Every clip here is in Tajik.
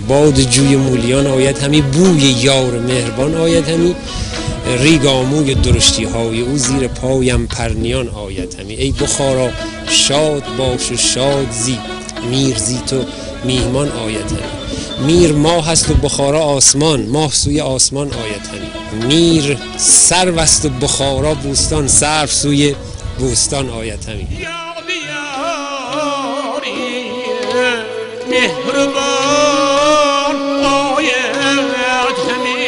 Бод ҷӯи мӯлиён ояд ҳами, бӯи ёр меҳрбон ояд ҳами, риги Омӯи дурушти-ҳои ӯ зери поям парниён ояд ҳами. Эй Бухоро шод бош ва шод зӣ, мир зи ту меҳмон ояд ҳами. Мир моҳ аст ва Бухоро осмон, моҳ сӯи осмон ояд ҳами. Мир сарв аст ва Бухоро бӯстон, сарв сӯи бӯстон ояд ҳами. Меҳрубон ояд ҳами.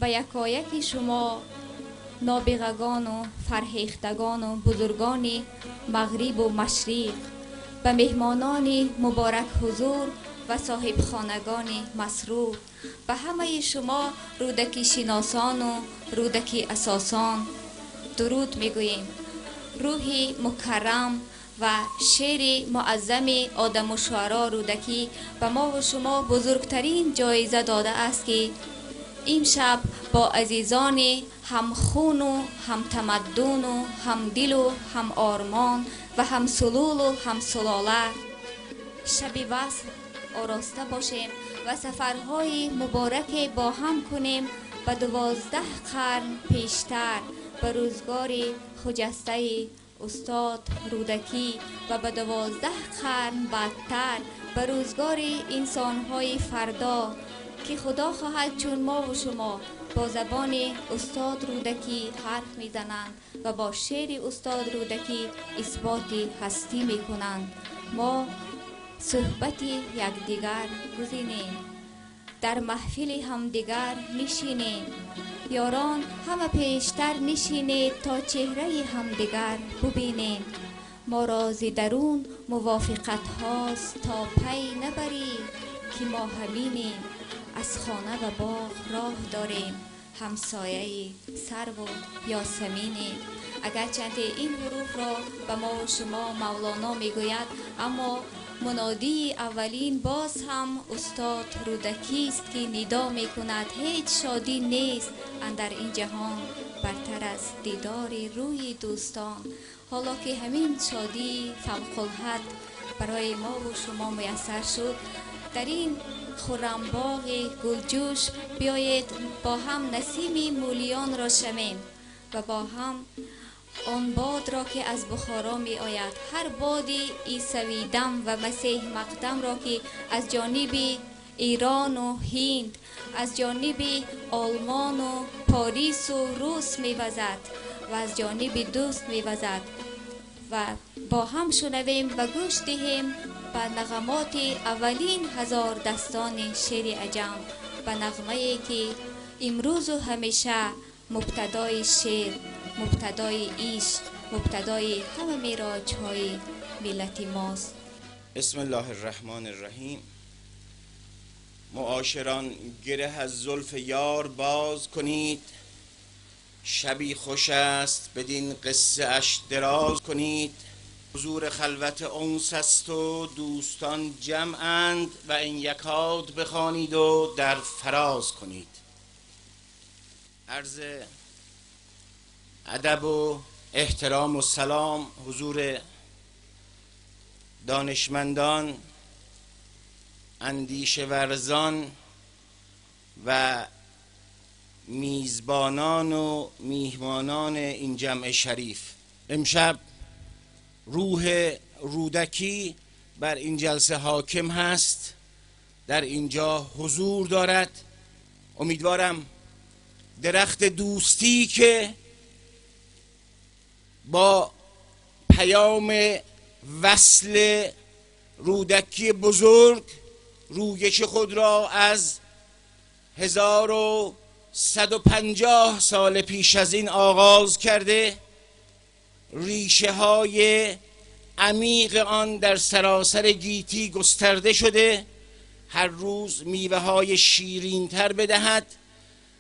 Ба якояки шумо, нобиғагону фарҳехтагону бузургони мағрибу машриқ, ба меҳмонони муборак ҳузур ва соҳибхонагони масрур, ба ҳамаи шумо рӯдакишиносону рӯдаки асосон дуруд мегӯем. Рӯҳи мукаррам ва шеъри муаззами одаму шуаро Рӯдакӣ ба мову шумо бузургтарин ҷоиза додааст, ки имшаб бо азизони ҳамхуну ҳамтамаддуну ҳамдилу ҳамормон ва ҳамсулулу ҳамсулола шаби васл ороста бошем ва сафарҳои мубораке бо ҳам кунем ба 12 қарн пештар, ба рӯзгори хуҷастаи устод Рӯдакӣ ва ба 12 қарн баъдтар, ба рӯзгори инсонҳои фардо, ки худо хоҳад чун мову шумо бо забони устод Рӯдакӣ ҳарф мезананд ва бо шеъри устод Рӯдакӣ исботи ҳастӣ мекунанд. Мо суҳбати якдигар гузинем, дар маҳфили ҳамдигар нишинем. Ёрон, ҳама пештар нишинед, то чеҳраи ҳамдигар бубинем. Моро зи дарун мувофиқат ҳост, то пай набарӣ, ки мо ҳаминем. Аз хона ба боғ роҳ дорем, ҳамсояи сарву ёсаминем. Агарчанде ин ҳуруфро ба мо шумо Мавлоно мегӯяд, аммо мунодии аввалин боз ҳам устод Рӯдакист, ки нидо мекунад: ҳеҷ шодӣ нест андар ин ҷаҳон бартар аз дидори рӯи дӯстон. Ҳоло ки ҳамин шодии фавқулҳад барои мову шумо муяссар шуд, дар ин хуррамбоғи гулҷӯш биёед бо ҳам насими мӯлиёнро шамем ва бо ҳам он бодро, ки аз Бухоро меояд, ҳар боди исавидам ва масеҳ мақдамро, ки аз ҷониби Эрону Ҳинд, аз ҷониби Олмону Порису Рус мевазад ва аз ҷониби дӯст мевазад, ва бо ҳам шунавем ва гӯш диҳем ба нағамоти аввалин ҳазор дастони шеъри аҷам, ба нағмае, ки имрӯзу ҳамеша мубтадои шеър, мубтадои ишқ, мубтадои ҳама мероҷҳои миллати мост. بسم الله الرحمن الرحیم. معاشران، گره از زلف یار باز کنید، شبی خوش است بدین قصه اش دراز کنید. حضور خلوت انس است و دوستان جمعند و این یکاد بخوانید و در فراز کنید. عرض ادب و احترام و سلام حضور دانشمندان، اندیشه ورزان و میزبانان و میهمانان این جمع شریف. امشب روح رودکی بر این جلسه حاکم هست، در اینجا حضور دارد. امیدوارم درخت دوستی که با پیام وصل رودکی بزرگ رویش خود را از 1150 سال پیش از این آغاز کرده، ریشه های عمیق آن در سراسر گیتی گسترده شده، هر روز میوه های شیرین تر بدهد،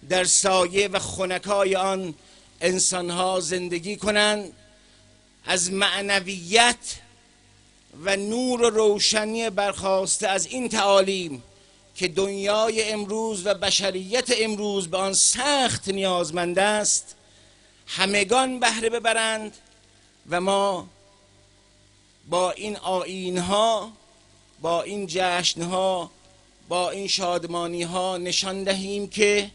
در سایه و خنکای آن انسانها زندگی کنند، از معنویت و نور و روشنی برخواسته از این تعالیم که دنیای امروز و بشریت امروز به آن سخت نیازمند است همگان بهره ببرند و ما با این آیین‌ها، با این جشن‌ها، با این شادمانی‌ها نشان دهیم که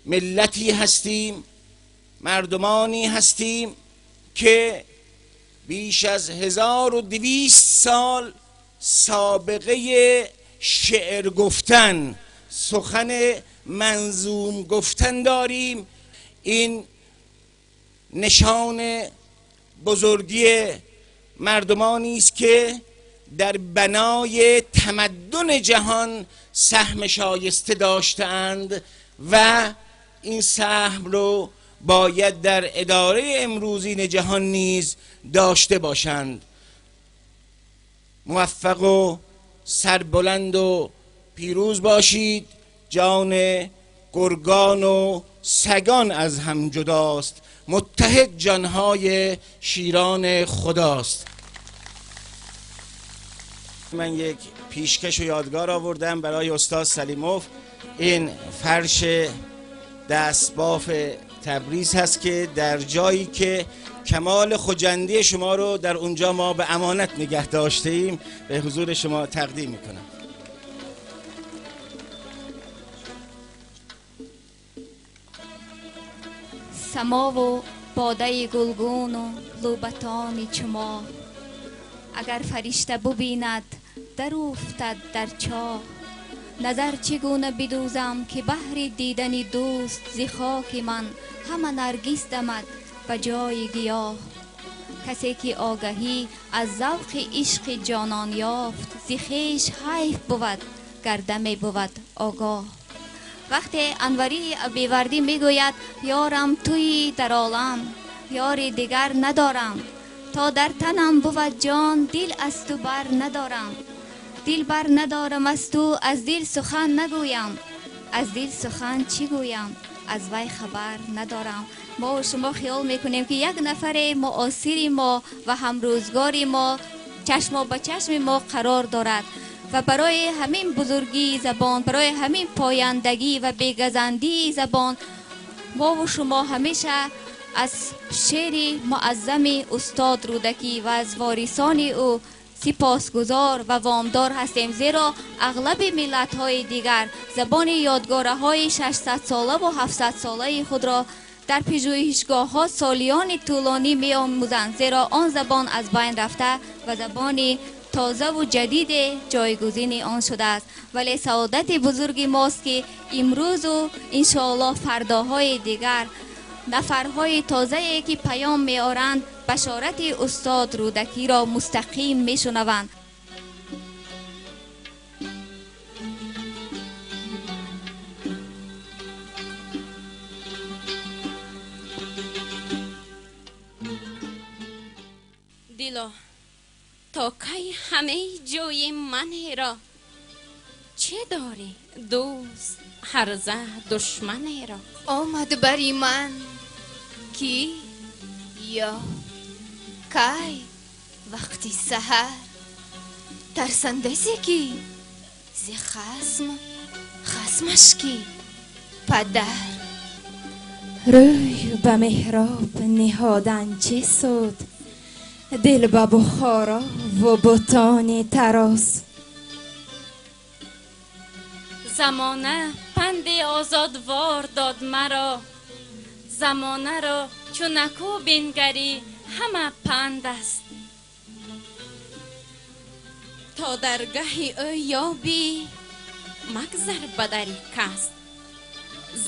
ملتی هستیم، مردمانی هستیم که بیش از 1200 سال سابقه شعر گفتن، سخن منظوم گفتن داریم. این نشان بزرگی مردمانی است که در بنای تمدن جهان سهم شایسته داشته‌اند و این سهم رو باید در اداره امروزین جهان نیز داشته باشند. موفق و سربلند و پیروز باشید. جان گرگان و سگان از هم جداست، متحد جانهای شیران خداست. من یک پیشکش و یادگار آوردم برای استاد سلیموف. این فرش دستباف تبریز هست که در جایی که کمال خجندی شما رو در اونجا ما به امانت نگه داشته ایم به حضور شما تقدیم میکنم. سما و باده گلگون و لوبتان چما، اگر فرشته ببیند در افتد در چاه. نظر چگونه بدوزم که بهر دیدن دوست، ز خاک من همه نرگس دمد به جای گیاه. کسی که آگهی از ذوق عشق جانان یافت، ز خویش حیف بود گر دمی بود آگاه. وقتی انوری ابیوردی میگوید یارم تویی در عالم، یاری دیگر ندارم، تا در تنم بود جان دل از تو بر ندارم. دل بر ندارم از تو، از دل سخن نگویم، از دل سخن چی گویم، از وی خبر ندارم. ما و شما خیال میکنیم که یک نفر معاصر ما و همروزگار ما چشم به چشم ما قرار دارد و برای همین بزرگی زبان، برای همین پایندگی و بیگزندی زبان، ما و شما همیشه از شعر معظم استاد رودکی و از وارثان او سپاسگزار و وامدار هستیم، زیرا اغلب ملت‌های دیگر زبان یادگارهای 600 ساله و 700 ساله خود را در پژوهشگاه‌ها سالیان طولانی می‌آموزند، زیرا آن زبان از بین رفته و زبان تازه و جدید جایگزین آن شده است. ولی سعادت بزرگ ماست که امروز و انشاءالله فرداهای دیگر نفرهای تازه‌ای که پیام می‌آورند بشارت استاد رودکی را مستقیم می‌شنوند. دلا تا کی همه جوی من را، چه داری دوست هرزه دشمن را. آمد بری من کی یا کی وقتی سحر، ترسنده ز کی ز خصم، خصمش کی پدر. روی به محراب نهادن چه سود، دل به بخارا و بتان تراز. زمانه پند آزادوار داد مرا، زمانه را چو نکو بنگری همه پند است. تا درگه او یابی مگذر به در کس،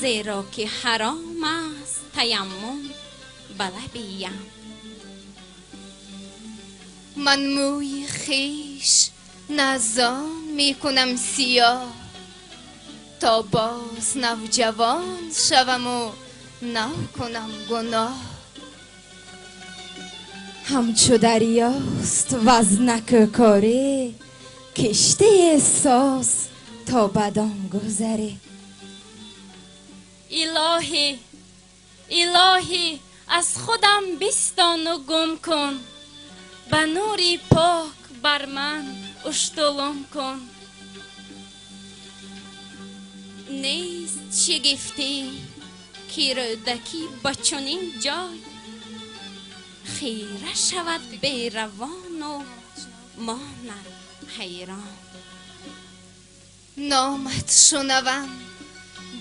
زیرا که حرام است تیمم به لب یم. من موی خویش نزان می کنم سیاه، تا باز نوجوان شوم و نو کنم گناه. همچو دریاست وز نکوکاری، کشتی ساز تا بدان گذری. الهی الهی از خودم بستان و گم کن، به نوری پاک بر من اشتلم کن. نیست شگفتی که رودکی با چنین جای، خیره شود بیروان و ماند حیران. نامت شنوم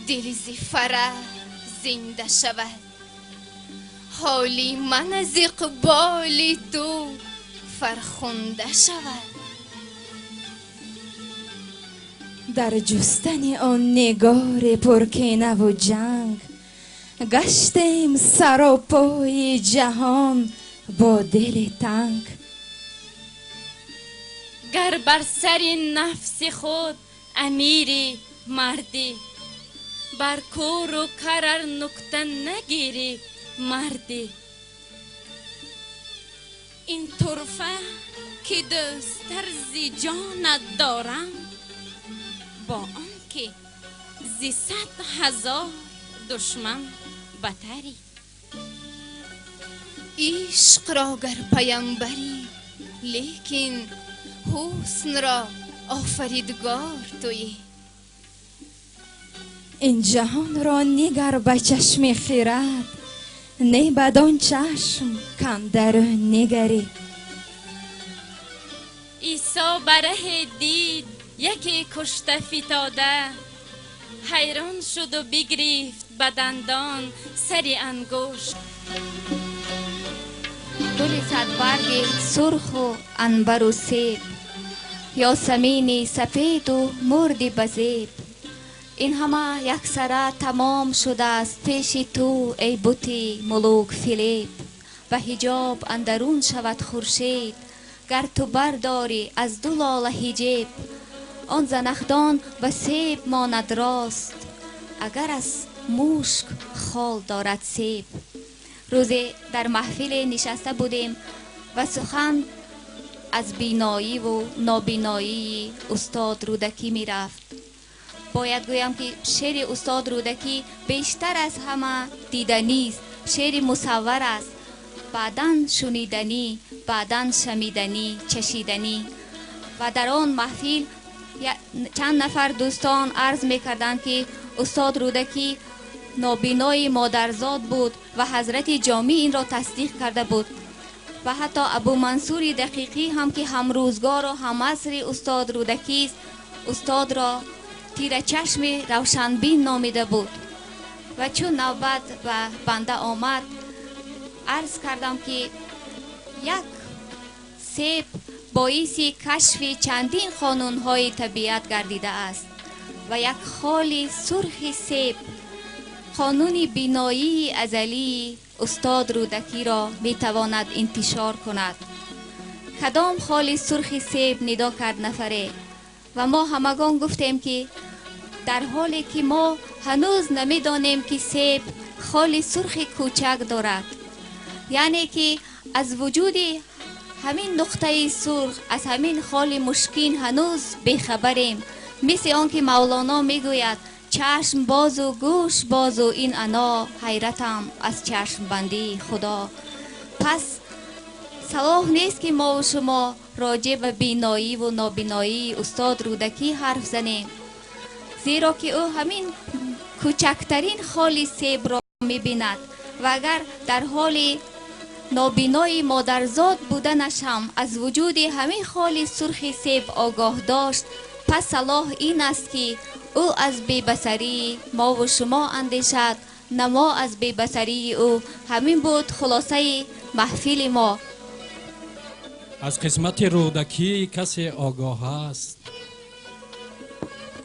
دل ز فرح زنده شود، حالی من از اقبال تو فرخنده شود. در جستن آن نگار پرکینه و جنگ، گشتیم سراپای جهان با دل تنگ. گر بر سر نفس خود امیری مردی، Бар кӯру карар нукта нагирӣ мардӣ. Ин турфа ки дӯсттар зи ҷонат дорам, бо он ки зи 100 000 душман батарӣ. Ишқро гар паямбарӣ, лекин ҳуснро офаридгор туӣ. Ин ҷаҳонро нигар ба чашми хирад, не бадон чашм кандару нигарӣ. Исо ба раҳе дид яке кушта фитода, ҳайрон шуду бигирифт ба дандон сари ангушт. Гули садбарги сурху анбару себ, ёсамини сафеду мурди ба зеб, ин ҳама яксара тамом шудааст пеши ту, эй бути мулук фиреб. Ба ҳиҷоб андарун шавад хуршед, гар ту бардорӣ аз ду лола ҳиҷеб. Он занахдон ба себ монад рост, агар аз мушк хол дорад себ. Рӯзе дар маҳфиле нишаста будем ва сухан аз биноиву нобиноии устод Рӯдакӣ мерафт. Бояд гӯям, ки шеъри устод Рӯдакӣ бештар аз ҳама диданист, шеъри мусаввар аст, баъдан шуниданӣ, баъдан шамиданӣ, чашиданӣ. Ва дар он маҳфил чанд нафар дӯстон арз мекарданд, ки устод Рӯдакӣ нобинои модарзод буд ва ҳазрати Ҷомӣ инро тасдиқ карда буд. Ва ҳатто Абумансури Дақиқӣ ҳам, ки ҳамрӯзгору ҳамасри устод Рӯдакист, устодро тирачашми равшанбин номида буд. Ва чун навбат ба банда омад, арз кардам, ки як себ боиси кашфи чандин қонунҳои табиат гардидааст ва як холи сурхи себ қонуни биноии азалии устод Рӯдакиро метавонад интишор кунад. «Кадом холи сурхи себ?» нидо кард нафаре. Ва мо ҳамагон гуфтем, ки дар ҳоле ки мо ҳанӯз намедонем, ки себ холи сурхи кӯчак дорад, яъне ки аз вуҷуди ҳамин нуқтаи сурх, аз ҳамин холи мушкин ҳанӯз бехабарем. Мисли он ки Мавлоно мегӯяд: «Чашм бозу гӯш бозу ин ано ҳайратам аз чашмбандии Худо». Пас салоҳ нест, ки мову шумо роҷеъ ба биноиву нобиноии устод Рӯдакӣ ҳарф занем, зеро ки ӯ ҳамин кӯчактарин холи себро мебинад ва агар дар ҳоли нобинои модарзод буданаш ҳам аз вуҷуди ҳамин холи сурхи себ огоҳ дошт, пас салоҳ ин аст, ки ӯ аз бебасарии мову шумо андешад, на мо аз бебасарии ӯ. Ҳамин буд хулосаи маҳфили мо. Аз қисмати Рӯдакӣ касе огоҳ аст,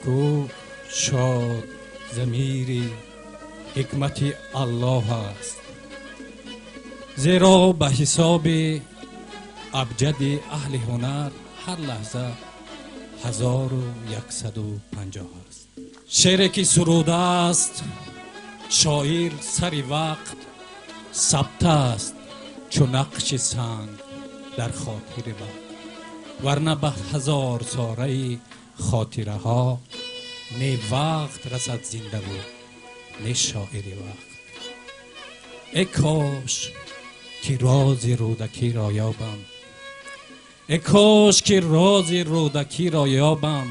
ку шод замири ҳикмати Аллоҳ аст, зеро ба ҳисоби абҷади аҳли ҳунар ҳар лаҳза 1150 аст. Шеъре ки сурудааст шоир сари вақт сабта аст чу нақши санг дар хотири вақт, варна ба ҳазор сораи хотираҳо не вақт расад зиндаву не шоири вақт. Э кош ки рози Рӯдакиро ёбам, э кош ки рози Рӯдакиро ёбам,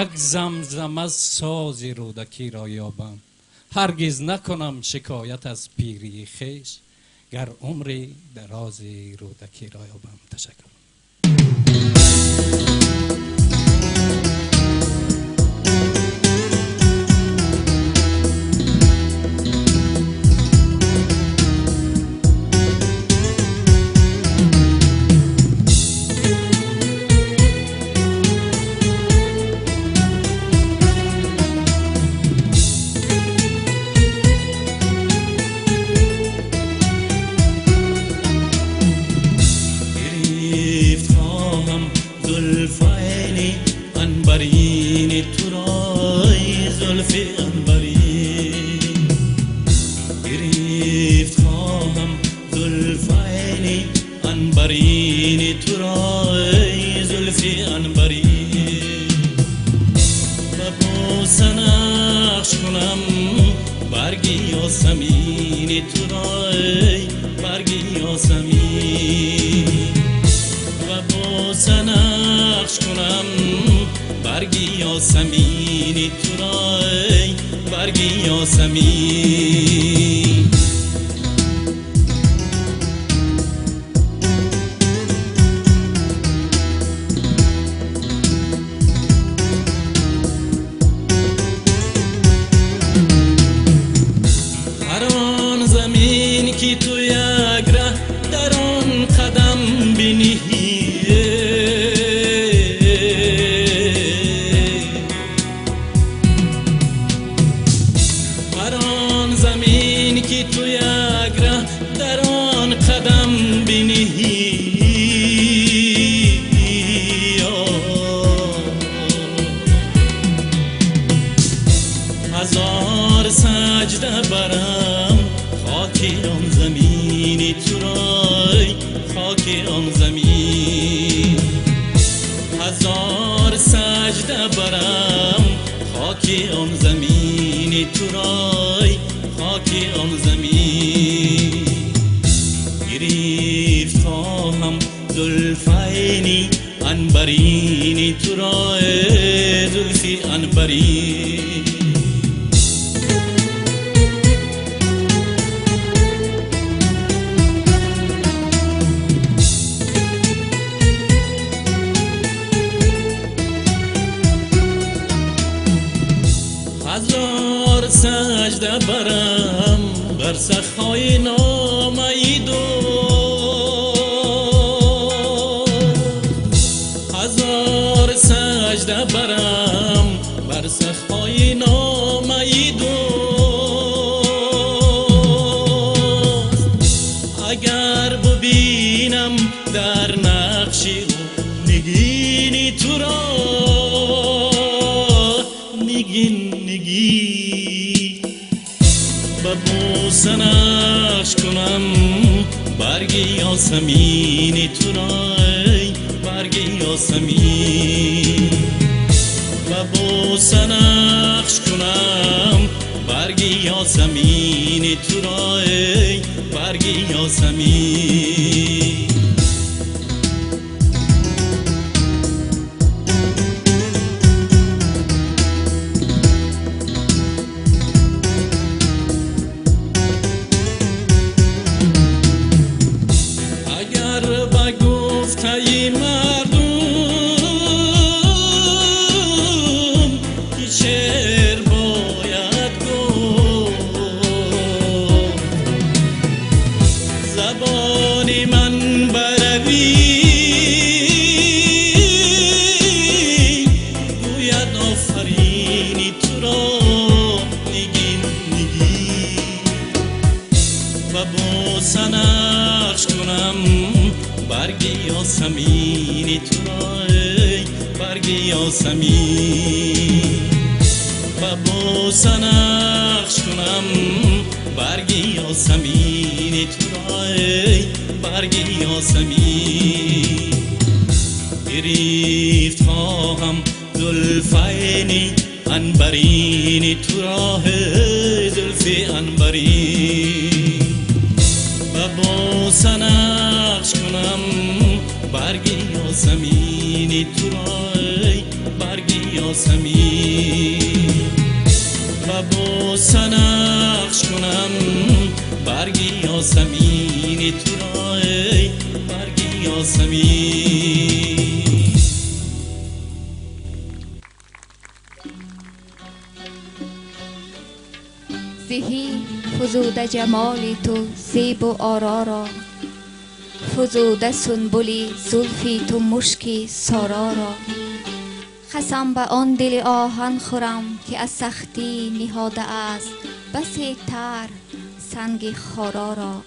як замзама сози Рӯдакиро ёбам. Ҳаргиз накунам шикоят аз пирии хеш, гар умри дарози Рӯдакиро ёбам. Ташаккур. گرفت خواهم زلفین عنبرین تو را، ای زلف عنبرین. بوسه نقش کنم برگ یاسمین تو را ای برگ یاسمین. و بوسه نقش کنم برگ یاسمین تو را ای برگ یاسمین. هر آن زمین که تو یک ره در آن قدم بنهی، هر آن زمین که تو یک ره در آن قدم بنهی، هزار سجده برم خاک آن زمین تو را ای خاک آن زمین. هزار سجده برم خاک آن زمین تو را ای خاک آن زمین. گریفت خواهم زلفینی عنبرینی تو را ای زلفی عنبرین. هزار سجده برم بر سخای نامه دوست، هزار سجده برم بر سخای نامه دوست. اگر ببینم در نقش او نگین تو را نگین نگین، به بوسه نقش کنم برگ یاسمین تو را ای برگ یاسمین. به بوسه نقش کنم برگ یاسمین تو را ای برگ یاسمین. اگر به گفته مردم که شعر باید گفت، زبان من بروی گوید آفرینی تو را نگین نگین. و بوسه نقش کنم برگ یاسمین تو را ای برگ یاسمین. و بوسه نقش کنم برگ یاسمین تو را ای برگ یاسمین. گریفت خواهم زلفینی عنبرینی تو را ای زلف عنبرین. و بوسه نقش کنم برگ یاسمین تو را ای برگ یاسمین. و بوسه نقش کنم برگ یاسمین تو را ای برگ یاسمین. زهی فزوده جمال تو زیب و آرا را، فزوده سنبل زلفی تو مشک سارا را. قسم به آن دل آهن خورم که از سختی نهاده است بسی تر سنگ خارا را.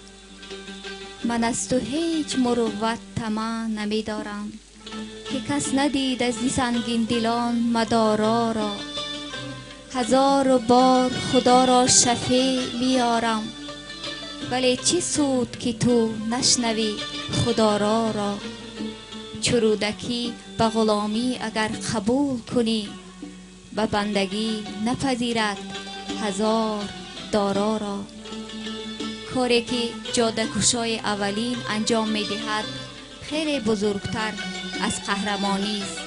من از تو هیچ مروت طمع نمی دارم که کس ندید از این سنگین دلان مدارا را. هزار بار خدا را شفیع میارم ولی چی سود که تو نشنوی خدا را. چو رودکی به غلامی اگر قبول کنی، Ба бандагӣ напазирад ҳазор доро ро. Коре ки ҷодакушои аввалин анҷом медиҳад хеле бузургтар аз қаҳрамонист.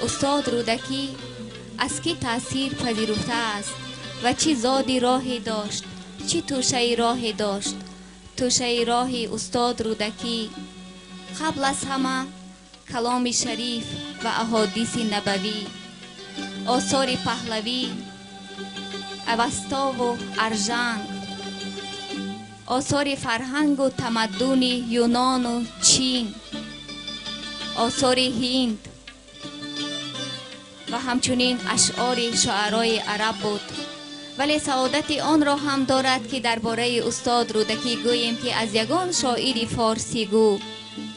Устод Рӯдакӣ аз кӣ таъсир пазируфтааст ва чӣ зоди роҳе дошт, чӣ тӯшаи роҳе дошт? Тӯшаи роҳи устод Рӯдакӣ қабл аз ҳама каломи шариф ва аҳодиси набавӣ, осори паҳлавӣ, авастову аржанг, осори фарҳангу тамаддуни юнону чин, осори ҳинд ва ҳамчунин ашъори шуарои араб буд. Вале саодати онро ҳам дорад, ки дар бораи устод Рӯдакӣ гӯем, ки аз ягон шоири форсигӯ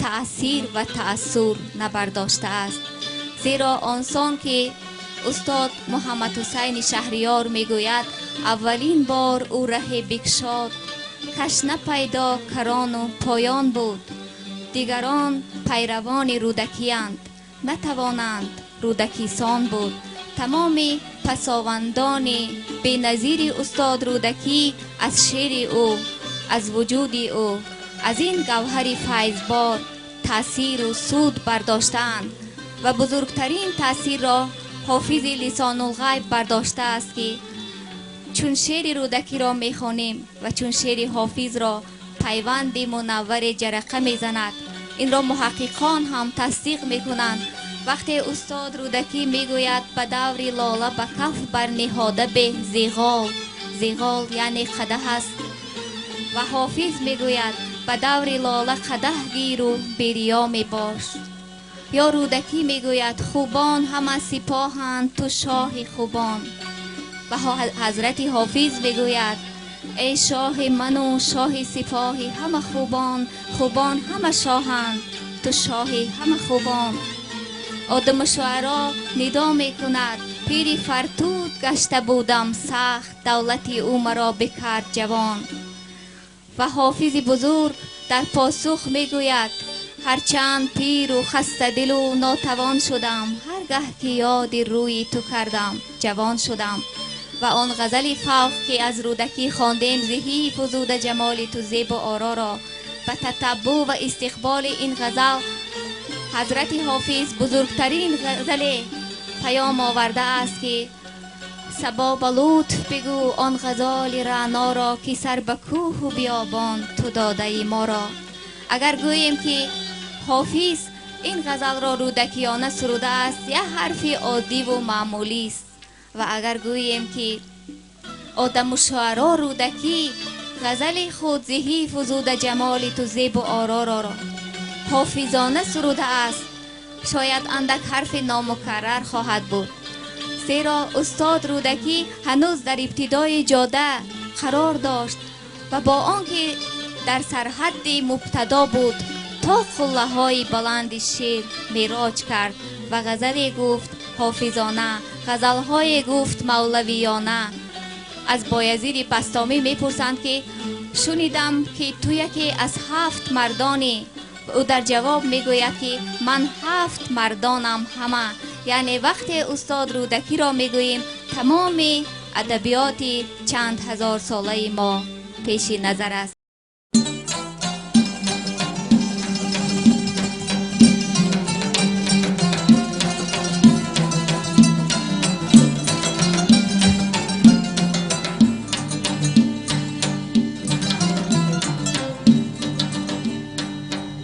таъсир ва таассур набардоштааст. Зеро онсон ки устод Муҳаммадҳусайни Шаҳриёр мегӯяд, аввалин бор ӯ раҳе бикшод, каш напайдо карону поён буд. Дигарон пайравони рӯдакиянд, натавонанд рӯдакисон буд. Тамоми пасовандони беназири устод Рӯдакӣ аз шеъри ӯ, аз вуҷуди ӯ, аз ин гавҳари файзбор таъсиру суд бардоштаанд ва бузургтарин таъсирро ҳофизи лисонулғайб бардоштааст, ки чун шеъри Рӯдакиро мехонем ва чун шеъри ҳофизро пайванди мунавваре ҷарақа мезанад. Инро муҳаққиқон ҳам тасдиқ мекунанд. Вақте устод Рӯдакӣ мегӯяд ба даври лола ба каф барниҳода беҳ зиғол, зиғол яъне қадаҳ аст, ва ҳофиз мегӯяд ба даври лола қадаҳ гиру бериё мебош. Ё Рӯдакӣ мегӯяд хубон ҳама сипоҳанд, ту шоҳи хубон. Ва ҳазрати ҳофиз мегӯяд эй шоҳи ману шоҳи сипоҳи ҳама хубон, хубон ҳама шоҳанд, ту шоҳи ҳама хубон. Одаму шуаро нидо мекунад пири фартуд гашта будам, сахт давлати ӯ маро бикард ҷавон. Ва ҳофизи бузург дар посух мегӯяд ҳарчанд пиру хастадилу нотавон шудам, ҳар гаҳ ки ёди рӯи ту кардам ҷавон шудам. Ва он ғазали фавқ ки аз Рӯдакӣ хондем, зиҳӣ фузуда ҷамоли ту зебу ороро, ба татаббӯъ ва истиқболи ин ғазал ҳазрати ҳофиз бузургтарин ғазале паём овардааст, ки сабо ба лутф бигӯ он ғазоли раъноро, ки сар ба кӯҳу биёбон ту додаи моро. Агар гӯем ки ҳофиз ин ғазалро рӯдакиёна сурудааст, як ҳарфи оддиву маъмулист. Ва агар гӯем ки одаму шуаро Рӯдакӣ ғазали худ зиҳӣ фузуда ҷамоли ту зебу ороро ҳофизона сурудааст, шояд андак ҳарфи номукаррар хоҳад буд. Зеро устод Рӯдакӣ ҳанӯз дар ибтидои ҷода қарор дошт ва бо он ки дар сарҳадди мубтадо буд, то қуллаҳои баланди шеър мероҷ кард ва ғазале гуфт ҳофизона, ғазалҳое гуфт мавлавиёна. Аз Боязиди Бастомӣ мепурсанд, ки шунидам ки ту яке аз ҳафт мардонӣ. Ӯ дар ҷавоб мегӯяд, ки ман ҳафт мардонам ҳама. Яъне вақте устод Рӯдакиро мегӯем, тамоми адабиёти чанд ҳазорсолаи мо пеши назар аст.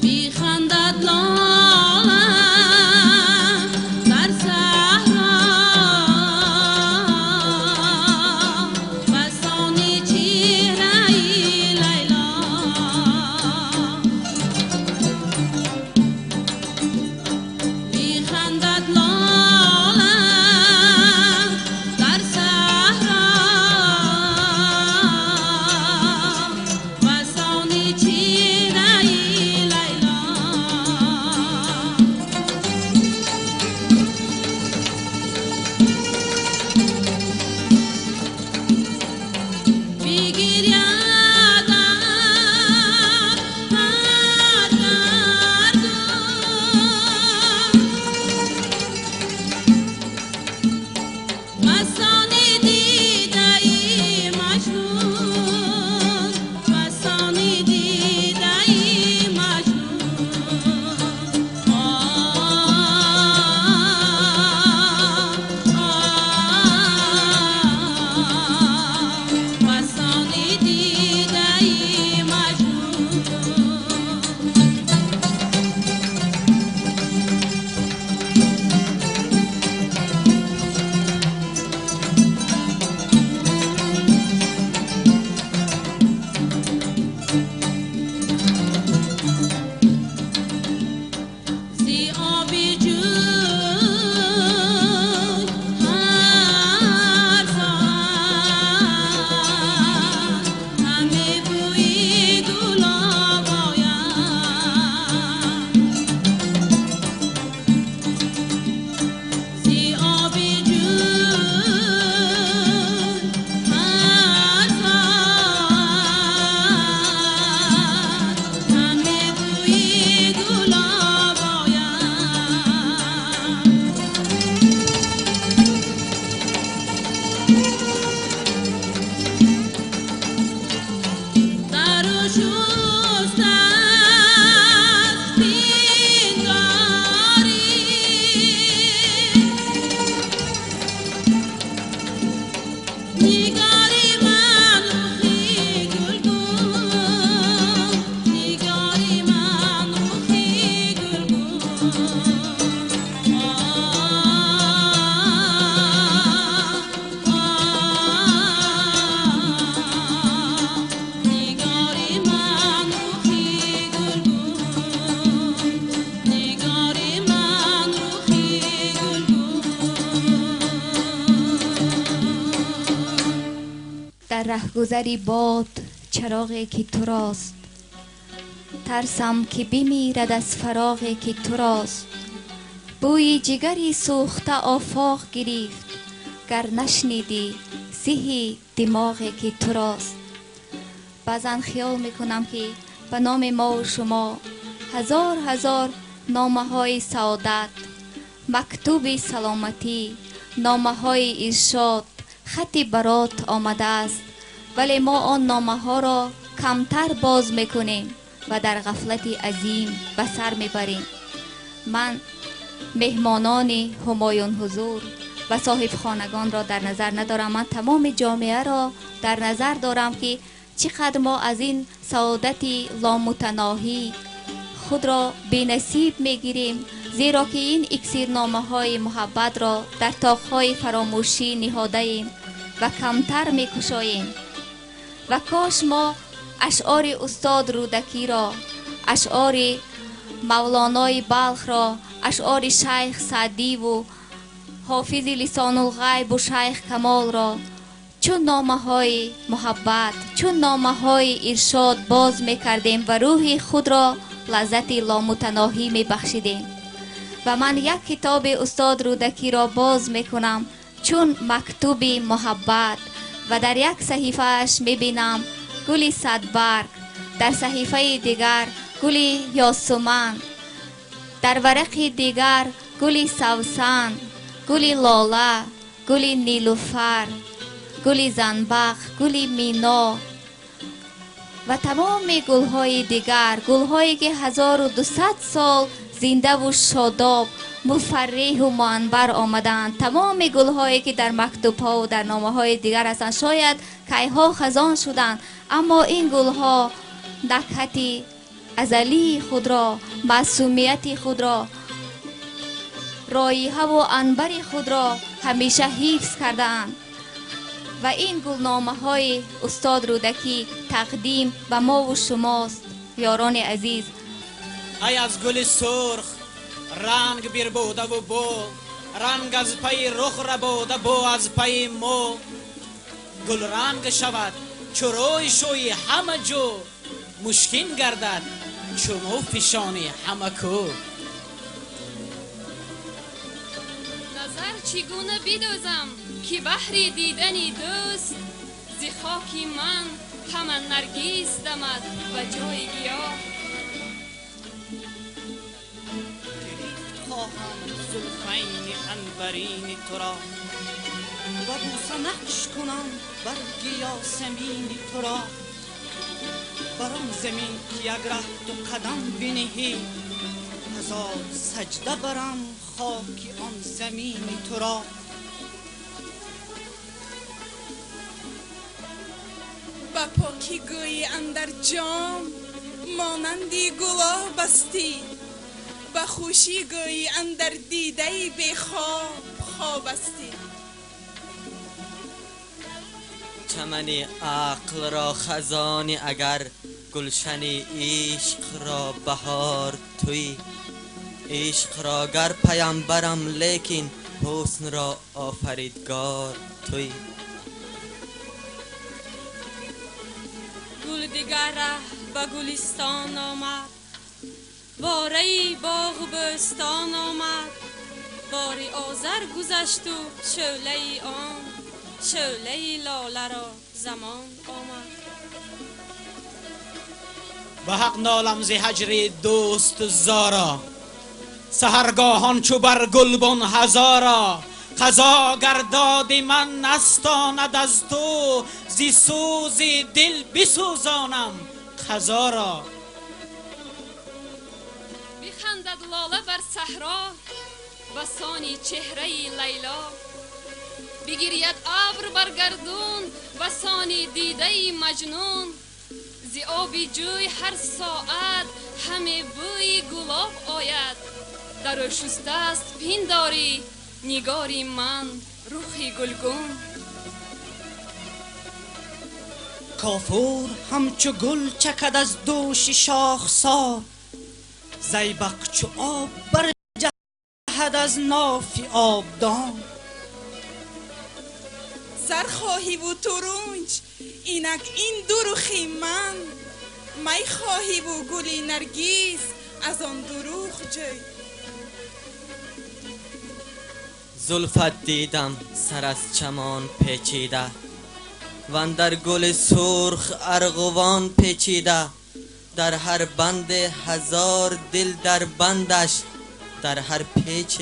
Бихандад лола дар саҳро, басони чеҳраи. Раҳгузари бод чароғе ки турост, тарсам ки бимирад аз фароғе ки турост. Бӯи ҷигари сӯхта офоқ гирифт, гар нашнидӣ зиҳи димоғе ки турост. Баъзан хиёл мекунам, ки ба номи мову шумо ҳазор ҳазор номаҳои саодат, мактуби саломатӣ, номаҳои иршод, хати барот омадааст, вале мо он номаҳоро камтар боз мекунем ва дар ғафлати азим ба сар мебарем. Ман меҳмонони ҳумоюнҳузур ва соҳибхонагонро дар назар надорам, ман тамоми ҷомеаро дар назар дорам, ки чӣ қадр мо аз ин саодати ломутаноҳӣ худро бенасиб мегирем, зеро ки ин иксирномаҳои муҳаббатро дар тоқҳои фаромӯшӣ ниҳодаем ва камтар мекушоем. Ва кош мо ашъори устод Рӯдакиро, ашъори Мавлонои Балхро, ашъори Шайх Саъдиву Ҳофизи Лисонулғайбу Шайх Камолро чун номаҳои муҳаббат, чун номаҳои иршод боз мекардем ва рӯҳи худро лаззати ломутаноҳӣ мебахшидем. Ва ман як китоби устод Рӯдакиро боз мекунам чун мактуби муҳаббат ва дар як саҳифааш мебинам гули садбарг, дар саҳифаи дигар гули ёсуман, дар варақи дигар гули савсан, гули лола, гули нилуфар, гули занбақ, гули мино ва тамоми гулҳои дигар, гулҳое ки 1200 сол зиндаву шодоб, муфарриҳу муанбар омадаанд. Тамоми гулҳое ки дар мактубҳову дар номаҳои дигар ҳастанд, шояд кайҳо хазон шуданд, аммо ин гулҳо накҳати азалии худро, маъсумияти худро, роиҳаву анбари худро ҳамеша ҳифз кардаанд. Ва ин гулномаҳои устод Рӯдакӣ тақдим ба мову шумост, ёрони азиз. Ай аз гули сурх ранг бирбудаву бу, ранг аз пайи рух рабуда бу аз пайи мо. Гулранг шавад чу рӯй шӯи ҳама ҷо, мушкин гардад чу мӯ фишони ҳама кӯ. Назар чӣ гуна бидӯзам, ки баҳри дидани дӯст зи хоки ман ҳама наргиз дамад ба ҷои гиёҳ. Гирифт хоҳам зулфайни анбарини туро, ба бӯса нақш кунам барги ёсамини туро. Бар он замин ки як раҳ ту қадам бинеҳӣ, ҳазор саҷда барам хоки он замини туро. Ба покӣ гӯӣ андар ҷом монанди гулоб астӣ, ба хушӣ гӯӣ андар дидаи бехоб хоб астӣ. Чамани ақлро хазонӣ агар, гулшани ишқро баҳор туӣ. Ишқро гар паямбарам, лекин ҳуснро офаридгор туӣ. Гул дигар раҳ ба гулистон омад, вораи боғу бӯстон омад. Бори озар гузашту шӯълаи он, шӯълаи лоларо замон омад. Ба ҳақ нолам зи ҳаҷри дӯст зора, саҳаргоҳон чу бар гулбун ҳазора. Қазо гардоди ман настонад аз ту, зи сӯзи дил бисӯзонам қазоро. Бихандад лола бар саҳро ба сони чеҳраи Лайло, бигиряд абр бар гардун ба сони дидаи Маҷнун. Зи оби ҷӯй ҳар соат ҳаме бӯи гулоб ояд, дар ӯ шустааст пиндорӣ нигори ман рухи гулгун. Кофур ҳамчу гул чакад аз дӯши шохсор, зайбақ чу об барҷаҳад аз нофи обдон. Зар хоҳиву турунҷ Инак ин ду рухи ман май хоҳӣ ву гули наргиз аз он дурӯғ ҷӯй. Зулфат дидам сар аз чамон печида, вандар гули сурх арғувон печида. Дар ҳар банд ҳазор дил дар бандаш, дар ҳар печ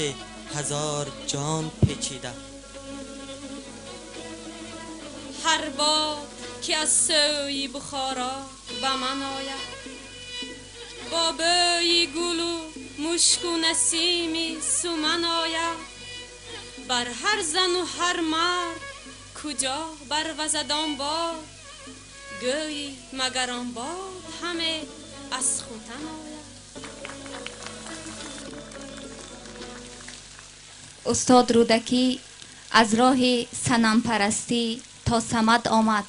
ҳазор ҷон печида. Ҳар бод ки аз сӯи Бухоро ба ман ояд, бо бӯи гулу мушку насими суман ояд. Бар ҳар зану ҳар мард куҷо барвазад он бод, гӯӣ магар он бод ҳаме аз Хутан ояд. Устод Рӯдакӣ аз роҳи санампарастӣ то Самад омад.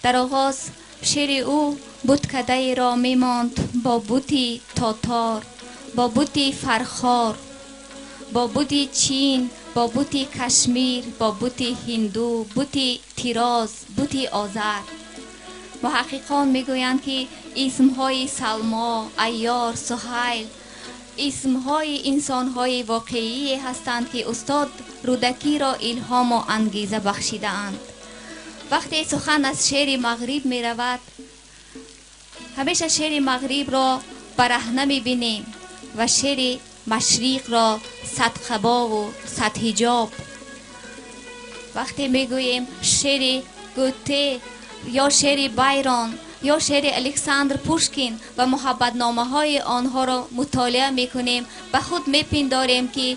Дар оғоз шеъри ӯ буткадаеро мемонд бо бути тотор, бо бути Фархор, бо бути Чин, бо бути Кашмир, бо бути ҳинду, бути Тироз, бути Озар. Муҳаққиқон мегӯянд, ки исмҳои Салмо, Айёр, Суҳайл исмҳои инсонҳои воқеие ҳастанд, ки устод Рӯдакиро илҳому ангеза бахшидаанд. Вақте сухан аз шеъри мағриб меравад, ҳамеша шеъри мағрибро бараҳна мебинем ва шеъри машриқро садқабову садҳиҷоб. Вақте мегӯем шеъри Гӯте ё шеъри Байрон ё шеъри Александр Пушкин ва муҳаббатномаҳои онҳоро мутолиа мекунем, ба худ мепиндорем, ки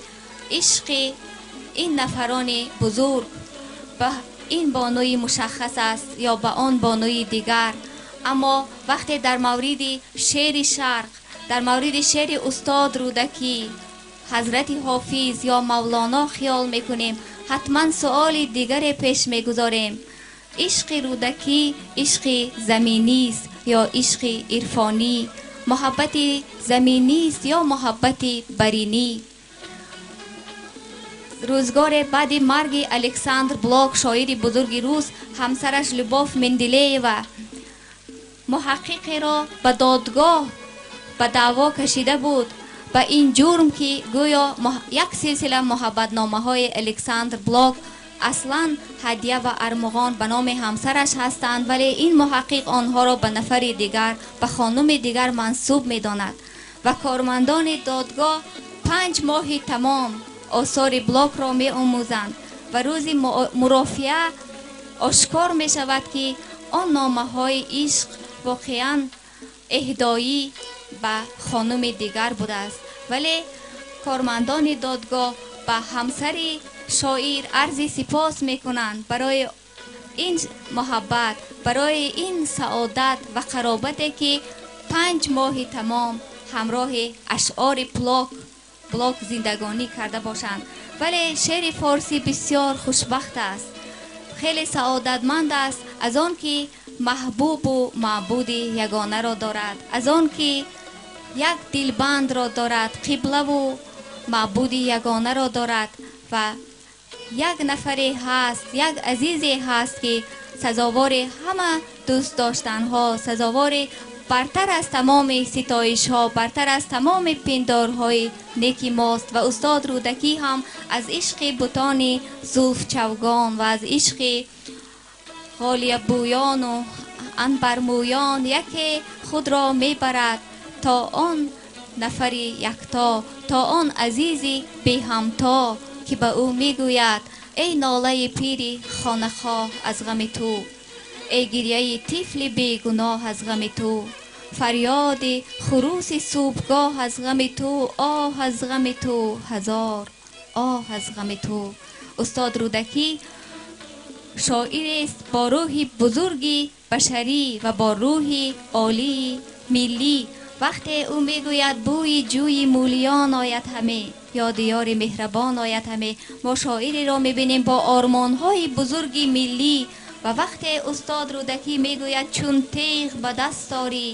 ишқи ин нафарони бузург ба ин бонуи мушаххас аст ё ба он бонуи дигар. Аммо вақте дар мавриди шеъри шарқ, дар мавриди шеъри устод Рӯдакӣ, ҳазрати Ҳофиз ё Мавлоно хиёл мекунем, ҳатман суоли дигаре пеш мегузорем. Ишқи Рӯдакӣ ишқи заминист ё ишқи ирфонӣ, муҳаббати заминист ё муҳаббати баринӣ? Рӯзгоре баъди марги Александр Блок, шоири бузурги рус, ҳамсараш Любов Менделеева муҳаққиқеро ба додгоҳ ба даъво кашида буд ба ин ҷурм, ки гӯё як силсила муҳаббатномаҳои Александр Блок аслан ҳадя ва армуғон ба номи ҳамсараш ҳастанд, вале ин муҳаққиқ онҳоро ба нафари дигар, ба хонуми дигар мансуб медонад. Ва кормандони додгоҳ 5 моҳи тамом осори Блокро меомӯзанд ва рӯзи мурофиа ошкор мешавад, ки он номаҳои ишқ воқеан эҳдоӣ ба хонуми дигар будааст. Вале кормандони додгоҳ ба ҳамсари шоир арзи сипос мекунанд барои ин муҳаббат, барои ин саодат ва қаробате, ки 5 моҳи тамом ҳамроҳи ашъори Блок зиндагонӣ карда бошанд. Вале шеъри форсӣ бисёр хушбахт аст, хеле саодатманд аст аз он ки маҳбубу маъбуди ягонаро дорад, аз он ки як дилбандро дорад, қиблаву маъбуди ягонаро дорад ва як нафаре ҳаст, як азизе ҳаст, ки сазовори ҳама дӯст доштанҳо, сазовори бартар аз тамоми ситоишҳо, бартар аз тамоми пиндорҳои неки мост. Ва устод Рӯдакӣ ҳам аз ишқи бутони зулфчавгон ва аз ишқи ғолиябӯёну анбармӯён яке худро мебарад то он нафари якто, то он азизи беҳамто, ки ба ӯ мегӯяд: «Эй нолаи пири хонахоҳ аз ғами ту, эй гирьяи тифли бегуноҳ аз ғами ту, фарёди хуруси субҳгоҳ аз ғами ту, оҳ аз ғами ту, ҳазор оҳ аз ғами ту». Устод Рӯдакӣ шоирест бо рӯҳи бузурги башарӣ ва бо рӯҳи олии миллӣ. Вақте ӯ мегӯяд: «Бӯи ҷӯи Мӯлиён ояд ҳаме, ёди ёри меҳрабон ояд ҳаме», мо шоиреро мебинем бо ормонҳои бузурги миллӣ. Ва вақте устод Рӯдакӣ мегӯяд: «Чун теғ ба даст орӣ,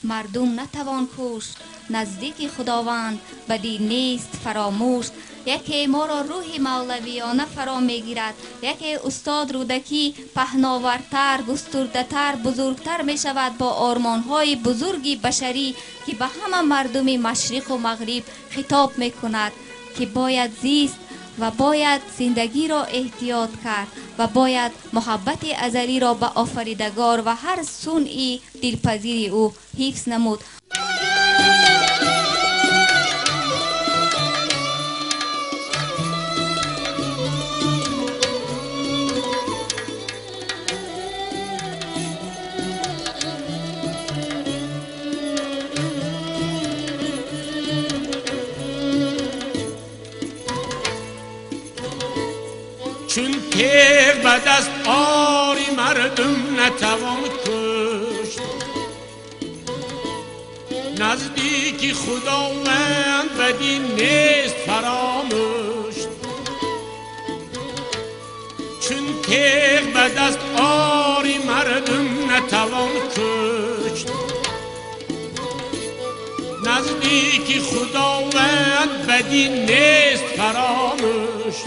мардум натавон кушт, наздики Худованд бадӣ нест фаромӯш», Яке моро рӯҳи мавлавиёна фаро мегирад, яке устод Рӯдакӣ паҳновартар, густурдатар, бузургтар мешавад бо ормонҳои бузурги башарӣ, ки ба ҳама мардуми машриқу мағриб хитоб мекунад, ки бояд зист ва бояд зиндагиро эҳтиёт кард ва бояд муҳаббати азалиро ба офаридагор ва ҳар сунъи дилпазири ӯ ҳифз намуд. چون تیغ به دست آری مردم نتوان کشت، نزدیکی خداوند بدی نیست فراموش. چون تیغ به دست آری مردم نتوان کشت، نزدیکی خداوند بدی نیست فراموش.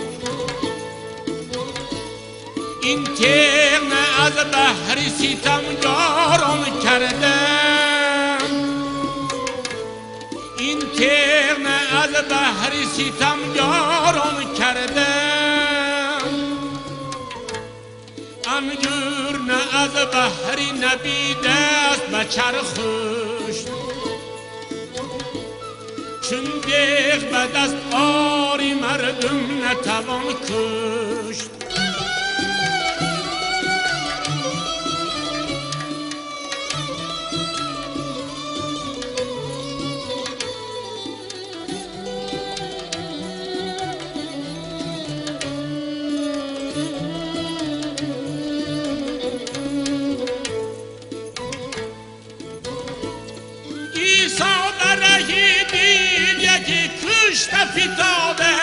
این تیغ نه از بحر ستمگاران کردم، این تیغ نه از بحر ستمگاران کردم، انگور نه از بحر نبی دست به چرخش. چون تیغ به دست آری مردم نتوان کشت. فتاده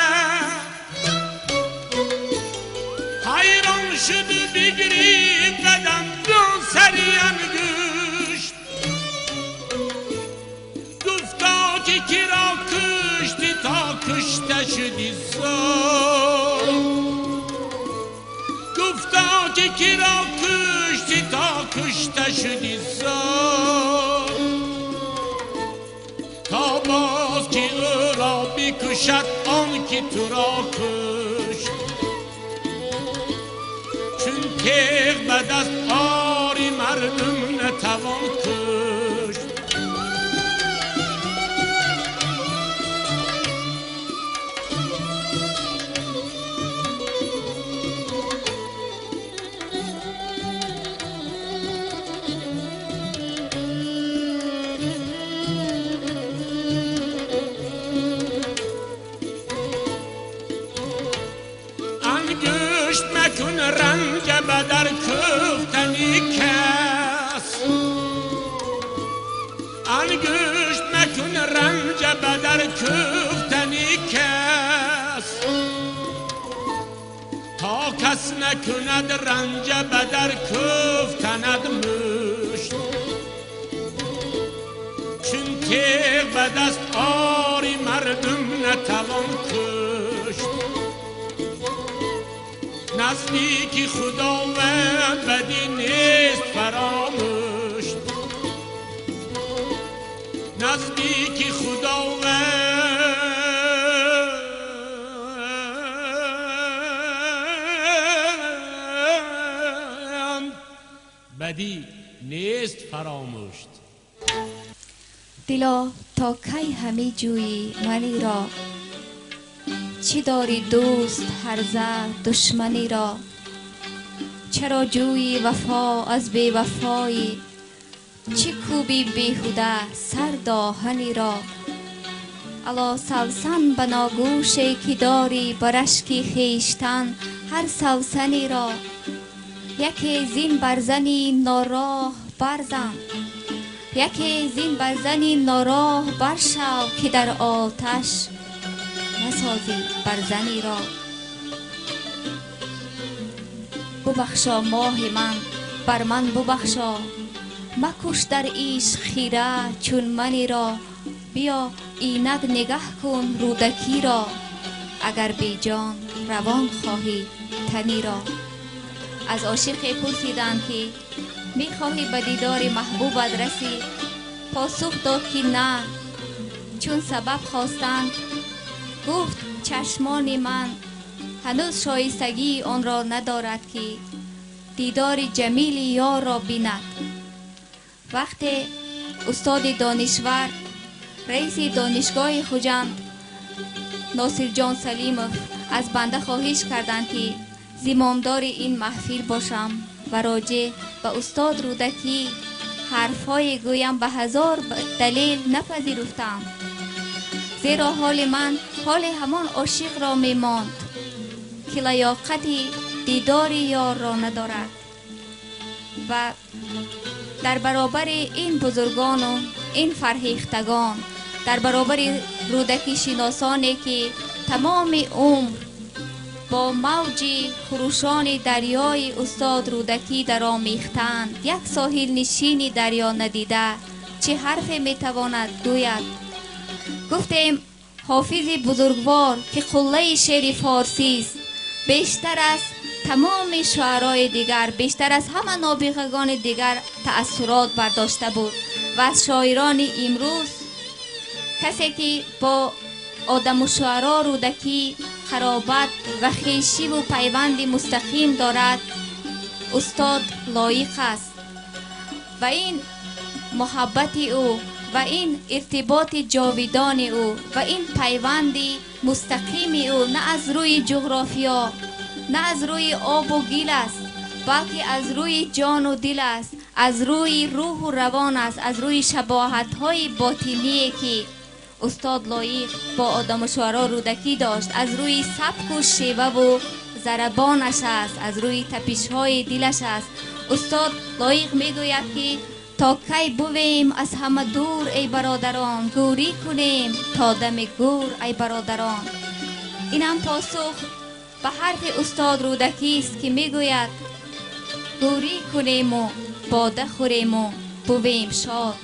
حیران شد بگریب قدم دون سری انگشت، گفتا که کرا کشتی تا کشته شدی زار، گفتا که کرا کشتی تا کشته شدی زار، تا باز که او را بکشد آن که تو را کشت. چون تیغ به دست آری مردم نتوان کشت. مکن رنج بدر کوفتنی کس، انگشت مکن رنج بدر کوفتنی کس، تا کس نکند رنج بدر کوفتند مشت. چون تیغ به دست آری مردم نتوان کشت، نزدیکی خداوند بدی نیست فراموش، نزدیکی خداوند بدی نیست فراموش. دلا تا کی همی جویی منی را، چی داری دوست هرزه دشمنی را؟ چرا جویی وفا از بی وفایی، چی کوبی بیهوده سر داهنی را؟ الا سوسن بناگوشی که داری بر اشک خویشتن هر سوسنی را. یکی زین برزنی ناراه برزن، یکی زین برزنی ناراه برشو که در آتش نسازی برزنی را. ببخشا ماه من بر من ببخشا، مکش در عشق خیره چون منی را. بیا اینک نگه کن رودکی را، Агар беҷон равон хоҳӣ тани ро. Аз ошиқе пурсиданд, ки мехоҳӣ ба дидори маҳбубат расӣ? Посух дод, ки на. Чун сабаб хостанд, гуфт: чашмони ман ҳанӯз шоистагии онро надорад, ки дидори ҷамили ёрро бинад. Вақте устоди донишвар, раиси Донишгоҳи Хуҷанд Носирҷон Салимов аз банда хоҳиш карданд, ки зимомдори ин маҳфил бошам ва роҷеъ ба устод Рӯдакӣ ҳарфҳое гӯям, ба ҳазор далел напазируфтам, зеро ҳоли ман ҳоли ҳамон ошиқро мемонд, ки лаёқати дидори ёрро надорад ва дар баробари ин бузургону ин фарҳехтагон, дар баробари рӯдакишиносоне, ки тамоми умр бо мавҷи хурӯшони дарёи устод Рӯдакӣ даромехтанд, як соҳилнишини дарё надида чӣ ҳарфе метавонад гӯяд? Гуфтем, Ҳофизи бузургвор, ки қуллаи шеъри форсист, бештар аз тамоми шуарои дигар, бештар аз ҳама нобиғагони дигар таассурот бардошта буд ва аз шоирони имрӯз касе, ки бо одаму шуаро Рӯдакӣ қаробат ва хешиву пайванди мустақим дорад, устод Лоиқ аст. Ва ин муҳаббати ӯ ва ин иртиботи ҷовидони ӯ ва ин пайванди мустақими ӯ на аз рӯи ҷуғрофиё, на аз рӯи обу гил аст, балки аз рӯи ҷону дил аст, аз рӯи рӯҳу равон аст, аз рӯи шабоҳатҳои ботиние, ки устод Лоиқ бо одаму шуаро Рӯдакӣ дошт, аз рӯи сабку шеваву зарабонаш аст, аз рӯи тапишҳои дилаш аст. Устод Лоиқ мегӯяд, ки то кай бувем аз ҳама дур, эй бародарон, гӯрӣ кунем то дами гӯр, ай бародарон. Инам посух ба ҳарфи устод Рӯдакист, ки мегӯяд: гӯрӣ кунему бода хӯрему бувем шод.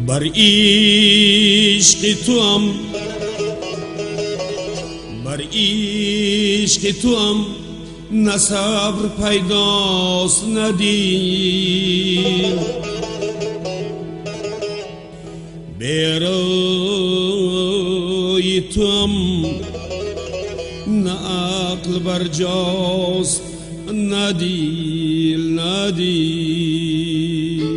Бар ишқи туам, бар ишқи туам на сабр пайдост, на дил. Берои туам на ақл барҷост, на дил, на дил.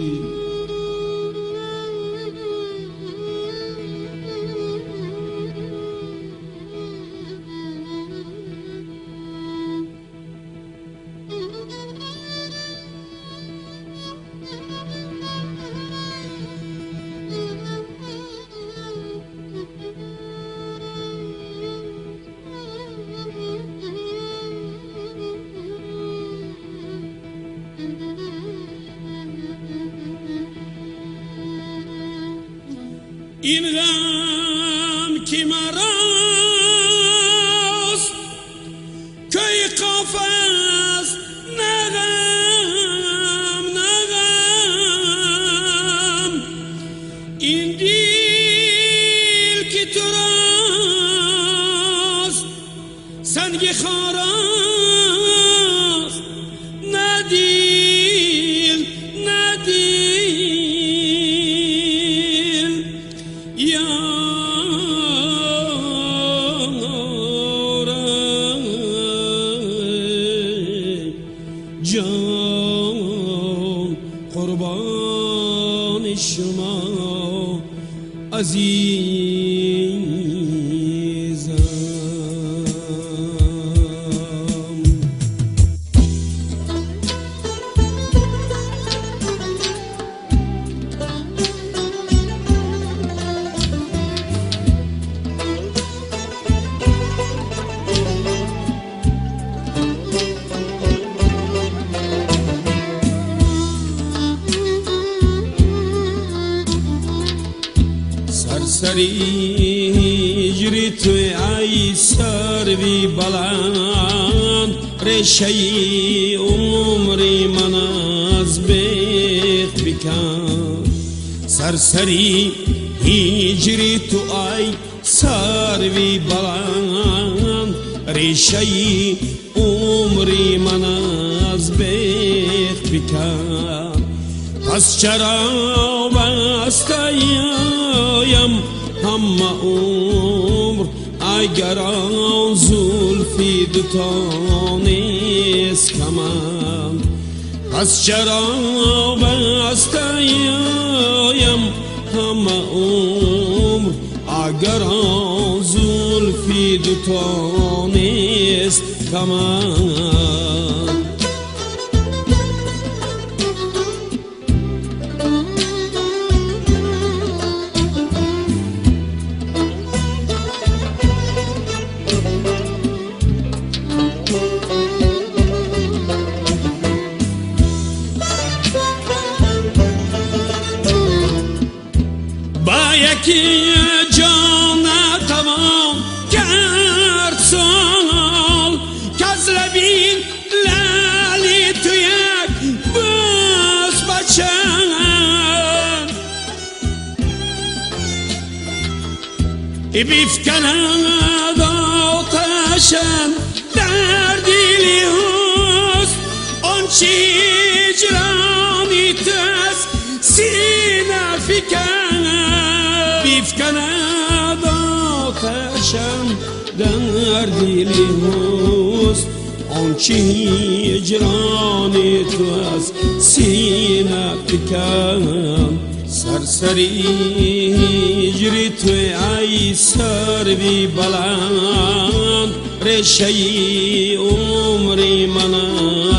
Ин ғам ки марост кӯи Қоф аст, на ғам, на ғам. Ин дил ки турост санги хорост, на дил, на дил. Ёр, ҷон, қурбони шумо, азизам. Сарсари ҳиҷри ту ай сарви баланд, решаи умри ман аз бех бикан. Сарсари ҳиҷри ту ай сарви баланд, решаи умри ман аз бех бикан. Пас чаро бастаям ҳама умр, агар он зулфи дуто нест каманд? Пас чаро бастаям ҳама умр, агар он зулфи дуто нест каманд? Ба яке ҷон натавон кард сол, каз лаби лаъли ту як бӯс ба чанд. Бифканад оташам дар дили ҳусн, он чи ҳиҷрони ту аз сина фикан. Бифканад оташам дар дили ҳусн, он чи ҳиҷрони ту аз сина фикан. Сарсари ҳиҷри ту ай сарви баланд, решаи умри ман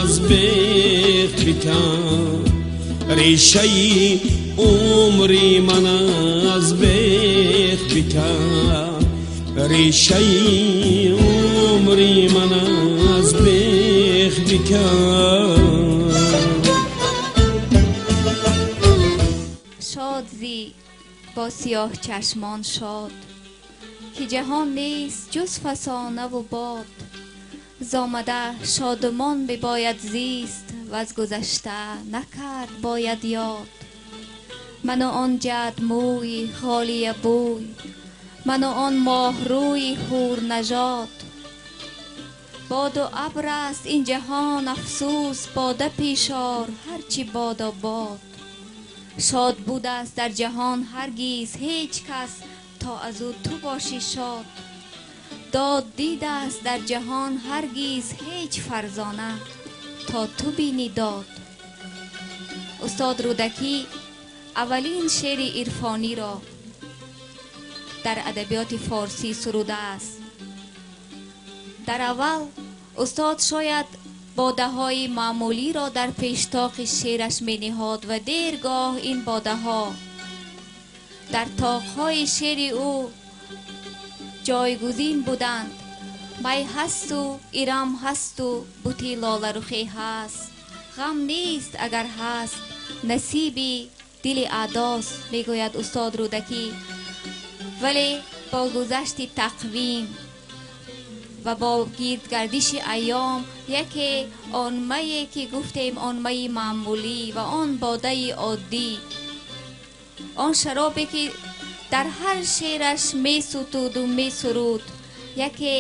аз бех бикан. Решаи умри ман аз бех бикан. Решаи умри ман аз бех бикан. Шод зӣ бо сиёҳ чашмон шод, ки ҷаҳон нест ҷуз фасонаву бод. Зомада шодмон бибояд зист, ваз гузашта накард бояд ёд. Ману он ҷадмӯи холия бӯй, ману он моҳрӯи ҳурнажод. Боду абр аст ин ҷаҳон, афсӯс, бода пешор ҳарчи бодо бод. Шод будааст дар ҷаҳон ҳаргиз ҳеҷ кас, то аз ӯ ту бошӣ шод. Дод дидааст дар ҷаҳон ҳаргиз ҳеҷ фарзона, то ту бинӣ дод. Устод Рӯдакӣ аввалин шеъри ирфониро дар адабиёти форсӣ сурудааст. Дар аввал устод шояд бодаҳои маъмулиро дар пештоқи шеъраш мениҳод ва дергоҳ ин бодаҳо дар тоқҳои шеъри ӯ ҷойгузин буданд. Май ҳасту Ирам ҳасту бути лоларухе ҳаст, ғам нест агар ҳаст, насиби дили аъдост, мегӯяд устод Рӯдакӣ. Вале бо гузашти тақвим ва бо гирдгардиши айём, яке он мае ки гуфтем, он майи маъмулӣ ва он бодаи оддӣ, он шаробе ки дар ҳар шеъраш месутуду месуруд, яке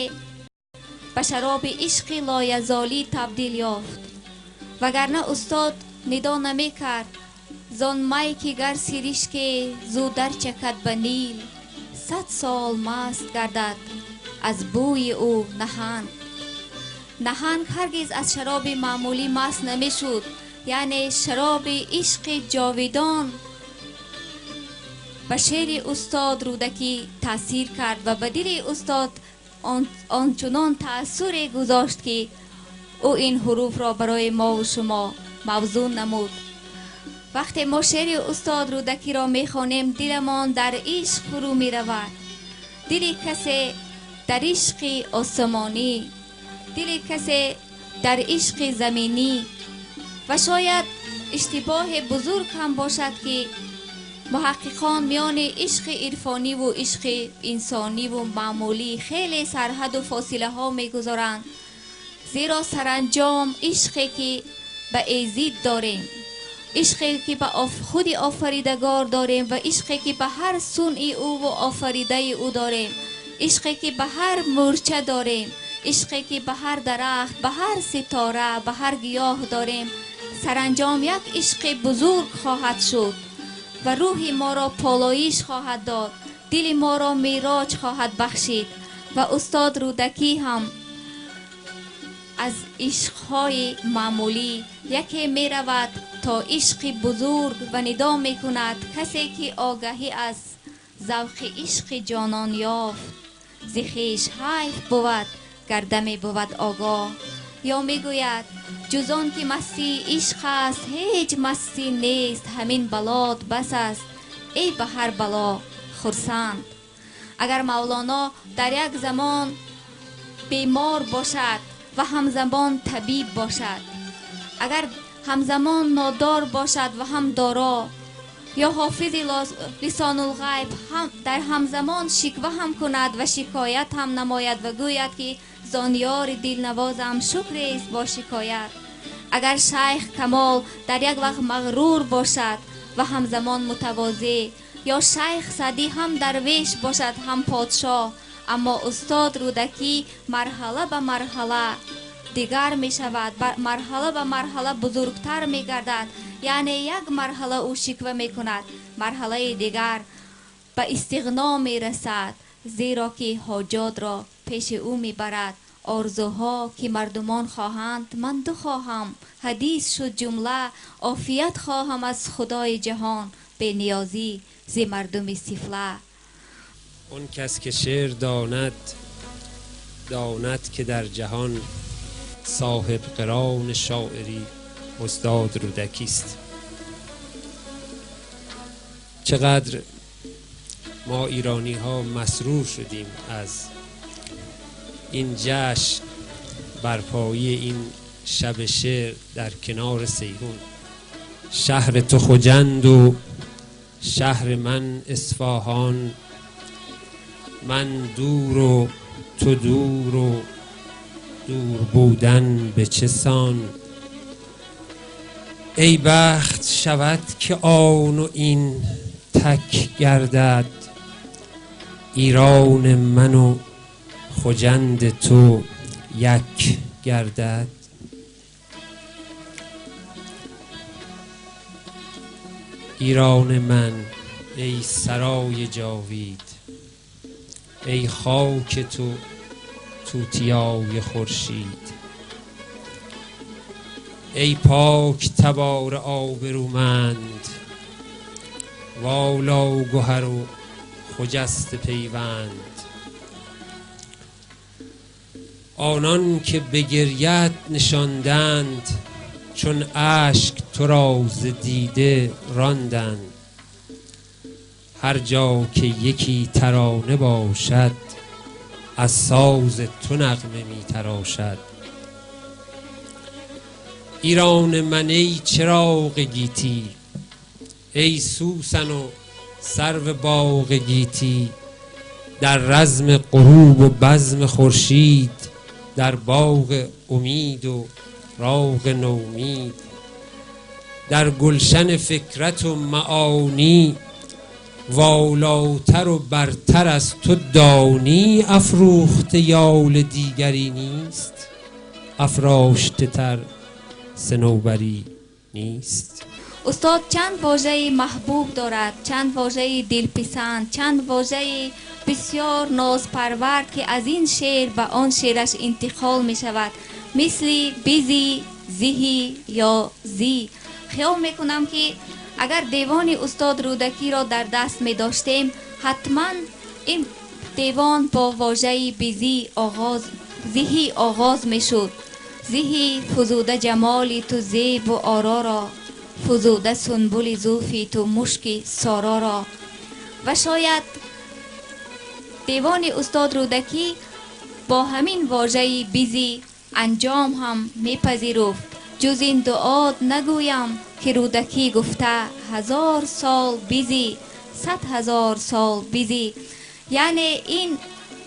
ба шароби ишқи лоязолӣ табдил ёфт. Вагарна устод нидо намекард: зон май ки гар сиришке зудар чакад ба Нил, 100 сол маст гардад аз бӯи ӯ наҳанг. Наҳанг ҳаргиз аз шароби маъмулӣ маст намешуд, яъне шароби ишқи ҷовидон ба шеъри устод Рӯдакӣ таъсир кард ва ба дили устод ончунон таассуре гузошт, ки ӯ ин ҳуруфро барои мову шумо мавзун намуд. Вақте мо шеъри устод Рӯдакиро мехонем, диламон дар ишқ фурӯ меравад. Дили касе дар ишқи осмонӣ, дили касе дар ишқи заминӣ. Ва шояд иштибоҳи бузург ҳам бошад, ки Муҳаққиқон миёни ишқи ирфониву ишқи инсониву маъмулӣ хеле сарҳаду фосилаҳо мегузоранд, зеро саранҷом ишқе ки ба эзид дорем, ишқе ки ба худи офаридагор дорем ва ишқе ки ба ҳар сунъи ӯву офаридаи ӯ дорем, ишқе ки ба ҳар мӯрча дорем, ишқе ки ба ҳар дарахт, ба ҳар ситора, ба ҳар гиёҳ дорем, саранҷом як ишқи бузург хоҳад шуд ва рӯҳи моро полоиш хоҳад дод, дили моро мероҷ хоҳад бахшид. Ва устод Рӯдакӣ ҳам аз ишқҳои маъмулӣ яке меравад то ишқи бузург ва нидо мекунад: касе ки огаҳӣ аз завқи ишқи ҷонон ёфт, зи хеш ҳайф бувад гарда мебувад огоҳ. Ё мегӯяд: ҷуз он ки мастии ишқ аст, ҳеҷ мастӣ нест, ҳамин балот бас аст, эй ба ҳар бало хурсанд. Агар Мавлоно дар як замон бемор бошад ва ҳамзамон табиб бошад, агар ҳамзамон нодор бошад ва ҳам доро, ё ҳофизи лисонулғайб ҳам дар ҳамзамон шиква ҳам кунад ва шикоят ҳам намояд ва гӯяд ки зон ёри дилнавозам шукрест бо шикоят. Агар шайх Камол дар як вақт мағрур бошад ва ҳамзамон мутавозеъ, ё шайх Саъдӣ ҳам дарвеш бошад ҳам подшоҳ, аммо устод Рӯдакӣ марҳала ба марҳала дигар мешавад, марҳала ба марҳала бузургтар мегардад. Яъне як марҳала ӯ шиква мекунад, марҳалаи дигар ба истиғно мерасад, зеро ки ҳоҷотро пеши ӯ мебарад. Орзуҳо ки мардумон хоҳанд, ман ду хоҳам, ҳадис шуд ҷумла, офият хоҳам аз худои ҷаҳон, бениёзӣ зи мардуми сифла. Он кас ки шеър донад, донад ки дар ҷаҳон соҳиб қирони шоирӣ устод Рӯдакист. چقدر ما ایرانی ها مسرور شدیم از این جشن برپایی این شب شعر در کنار سیحون. شهر تو خجند و شهر من اصفهان، من دور و تو دور و دور بودن به چه سان. ای بخت شود که آن و این تک گردد، ایران من و خجند تو یک گردد. ایران من ای سرای جاوید، ای خاک تو توتیای خورشید، ای پاک تبار آبرومند، والا گهر و خجست پیوند. آنان که به گریت نشاندند، چون اشک تو را ز دیده راندند. هر جا که یکی ترانه باشد، از ساز تو نغمه می تراشد. ایران من ای چراغ گیتی، ای سوسن و سرو باغ گیتی، در رزم غروب و بزم خورشید، در باغ امید و راغ نومید، در گلشن فکرت و معانی، والاتر و برتر از تو دانی. افروخته یال دیگری نیست، افراشته تر صنوبری نیست. устод чанд вожаи маҳбуб дорад, чанд вожаи дилписанд, чанд вожаи бисёр нозпарвард, ки аз ин шеър ба он шеъраш интиқол мешавад, мисли бизи, зиҳӣ ё зӣ. Хиёл мекунам, ки агар девони устод Рӯдакиро дар даст медоштем, ҳатман ин девон бо вожаи бизӣ оғоз, зиҳӣ оғоз мешуд. Зиҳӣ фузуда ҷамоли ту зебу ороро, фузуда сунбули зулфи ту мушки сороро. Ва шояд девони устод Рӯдакӣ бо ҳамин вожаи бизӣ анҷом ҳам мепазируфт. Ҷуз ин дуо нагӯям ки Рӯдакӣ гуфта: 1000 сол бизӣ, 100 000 сол бизӣ. Яъне ин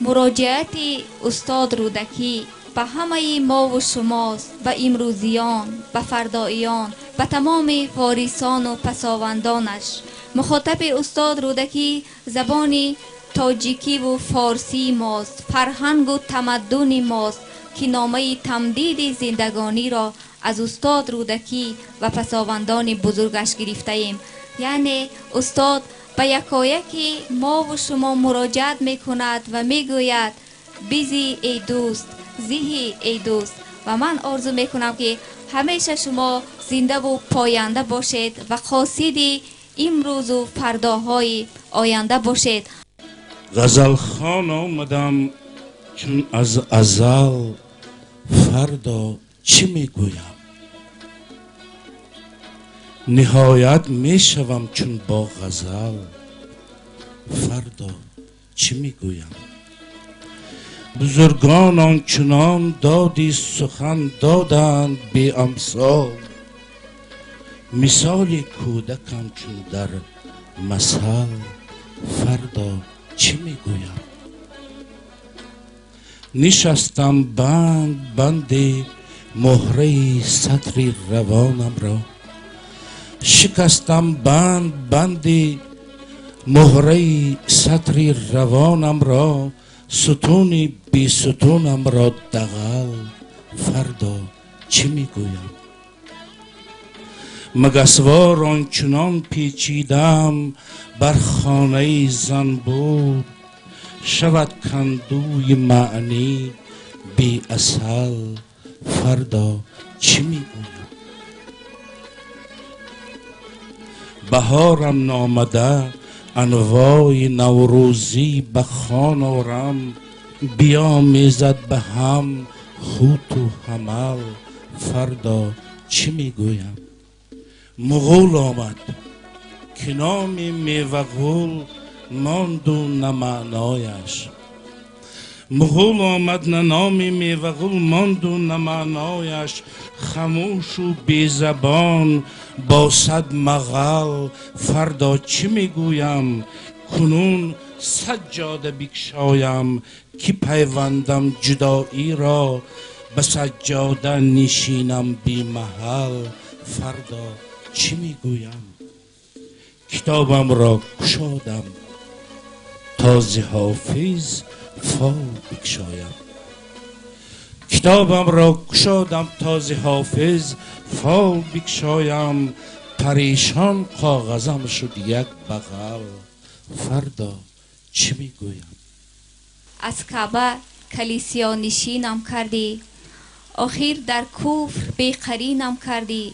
муроҷиати устод Рӯдакӣ ба ҳамаи мову шумост, ба имрӯзиён, ба фардоиён, ба тамоми ворисону пасовандонаш. Мухотаби устод Рӯдакӣ забони тоҷикиву форсии мост, фарҳангу тамаддуни мост, ки номаи тамдиди зиндагониро аз устод Рӯдакӣ ва пасовандони бузургаш гирифтаем. Яъне устод ба якояки мову шумо муроҷиат мекунад ва мегӯяд: «Бизӣ, эй дӯст, зиҳӣ, эй дӯст». Ва ман орзу мекунам, ки ҳамеша шумо зиндаву поянда бошед ва қосиди имрӯзу фардоҳои оянда бошед. Ғазалхон омадам чун аз азал, фардо чӣ мегӯям? Ниҳоят мешавам чун бо ғазал, фардо чӣ мегӯям? Бузургон ончунон доди сухан доданд беамсол, мисоли кӯдакам чун дар масал, фардо чӣ мегӯям? Нишастам банд банди муҳраи сатри равонамро, шикастам банд банди муҳраи сатри равонамро, сутуни бесутунамро дағал, фардо чӣ мегӯям? Магасвор ончунон печидам бар хонаи занбур, шавад кандуи маънӣ беасал, фардо чӣ мегӯям? Баҳорам номада анвои наврӯзӣ ба хон орам, биомезад ба ҳам хуту ҳамал, фардо чӣ мегӯям? Муғул омад, ки номи мевағул монду на маънояш, муғул омад, на номи мевағул монду на маънояш, хамӯшу безабон бо сад мағал, фардо чӣ мегӯям? Кунун саҷҷода бикшоям, ки пайвандам ҷудоиро, ба саҷҷода нишинам бемаҳал, фардо чӣ мегӯям? Китобамро кушодам то зи Ҳофиз фол бикшоям, китобамро кушодам то зи Ҳофиз фол бикшоям, парешон коғазам шуд як бағал, фардо чӣ мегӯям? Аз Каъба калисиёнишинам кардӣ, охир дар куфр беқаринам кардӣ.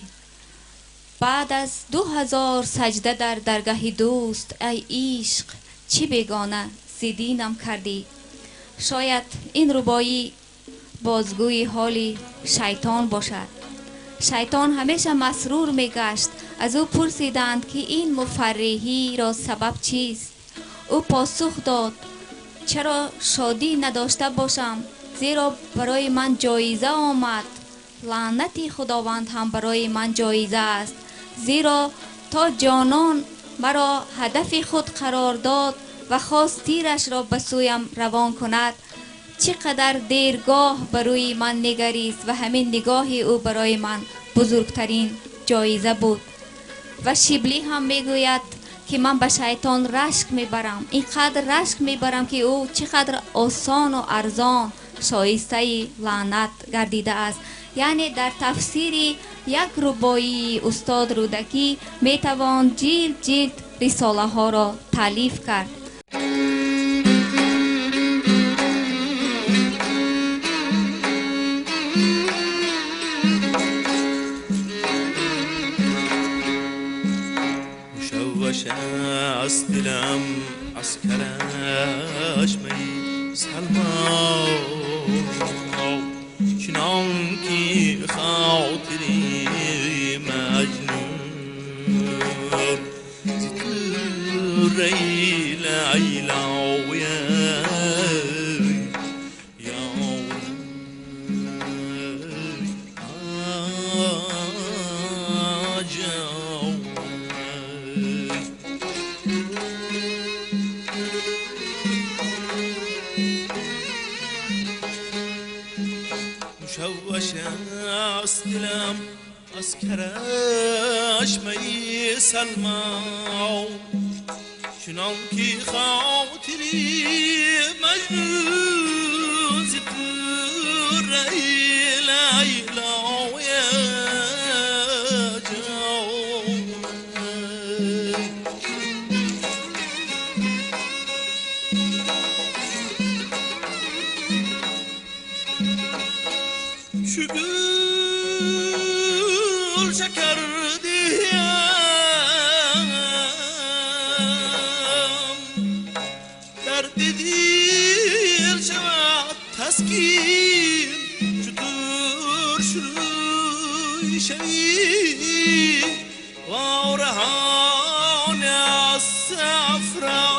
Баъд аз 2000 саҷда дар даргаҳи дӯст, ай ишқ, чӣ бегона зи динам кардӣ. Шояд ин рубоӣ бозгӯи ҳоли шайтон бошад. Шайтон ҳамеша масрур мегашт. Аз ӯ пурсиданд, ки ин муфарриҳиро сабаб чист? Ӯ посух дод: «Чаро шодӣ надошта бошам? Зеро барои ман ҷоиза омад. Лаънати Худованд ҳам барои ман ҷоиза аст, зеро то ҷонон маро ҳадафи худ қарор дод ва хост тирашро ба сӯям равон кунад, чӣ қадар дергоҳ ба рӯи ман нигарист ва ҳамин нигоҳи ӯ барои ман бузургтарин ҷоиза буд». Ва Шиблӣ ҳам мегӯяд, ки ман ба шайтон рашк мебарам, ин қадр рашк мебарам, ки ӯ чӣ қадр осону арзон шоистаи лаънат гардидааст. Яъне дар тафсири як рубоии устод Рӯдакӣ метавон ҷилд ҷилд рисолаҳоро таълиф кард. مشوش است دلم از کرشمه سلما، چنان که خاطری مجنون ز طره لیلا یا. مشوش است دلم از کرشمه سلما چنان که خاطری مجنون ز تو لیلا گل شکر دیم درد دل شود تسکین چو ترش روی شوی وارهان از صفرا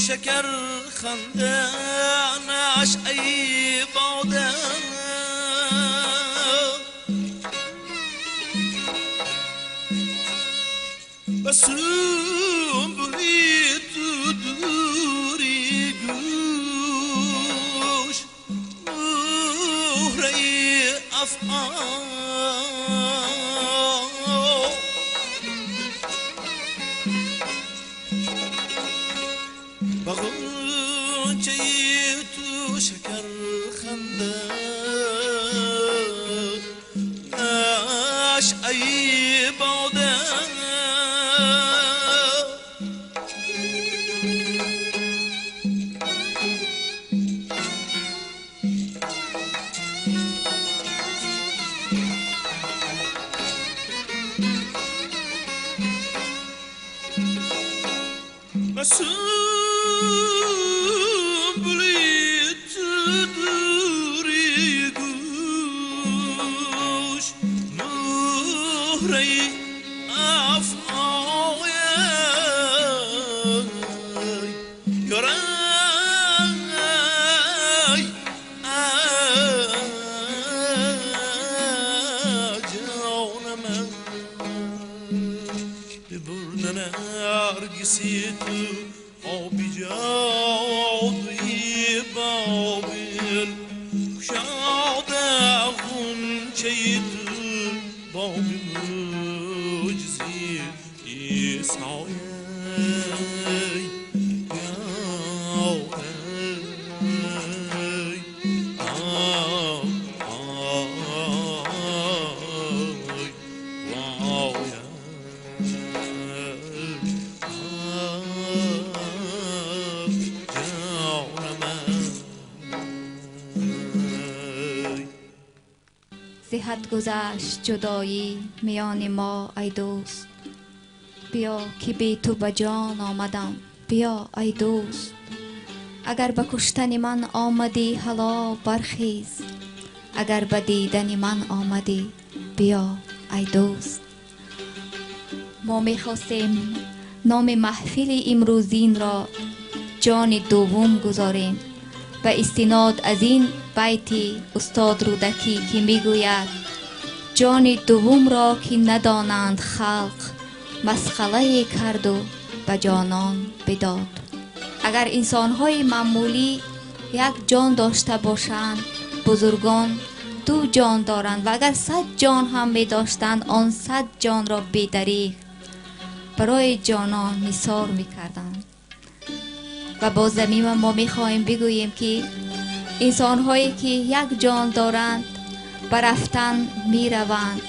شکر خنده نشعی باده به سنبولی تو دوری گوش مهره افعال بغنچه تو شکر خنده نشعی باده حد گذشت جدایی میان ما ای دوست، بیا که بی تو به جان آمدم، بیا ای دوست. اگر به کشتن من آمدی هلا برخیز، اگر به دیدن من آمدی بیا ای دوست. ما میخواستیم نام محفل امروزین را جان دوم گذاریم به استناد از این بیت استاد رودکی که میگوید جان دوم را که ندانند خلق، مسخله کرد و به جانان بداد. اگر انسانهای معمولی یک جان داشته باشند، بزرگان دو جان دارند و اگر 100 جان هم می داشتند، آن 100 جان را بی‌دریغ برای جانان نثار می کردند. و با ضمیم ما می خواهیم بگوییم که انسانهایی که یک جان دارند به رفتن می روند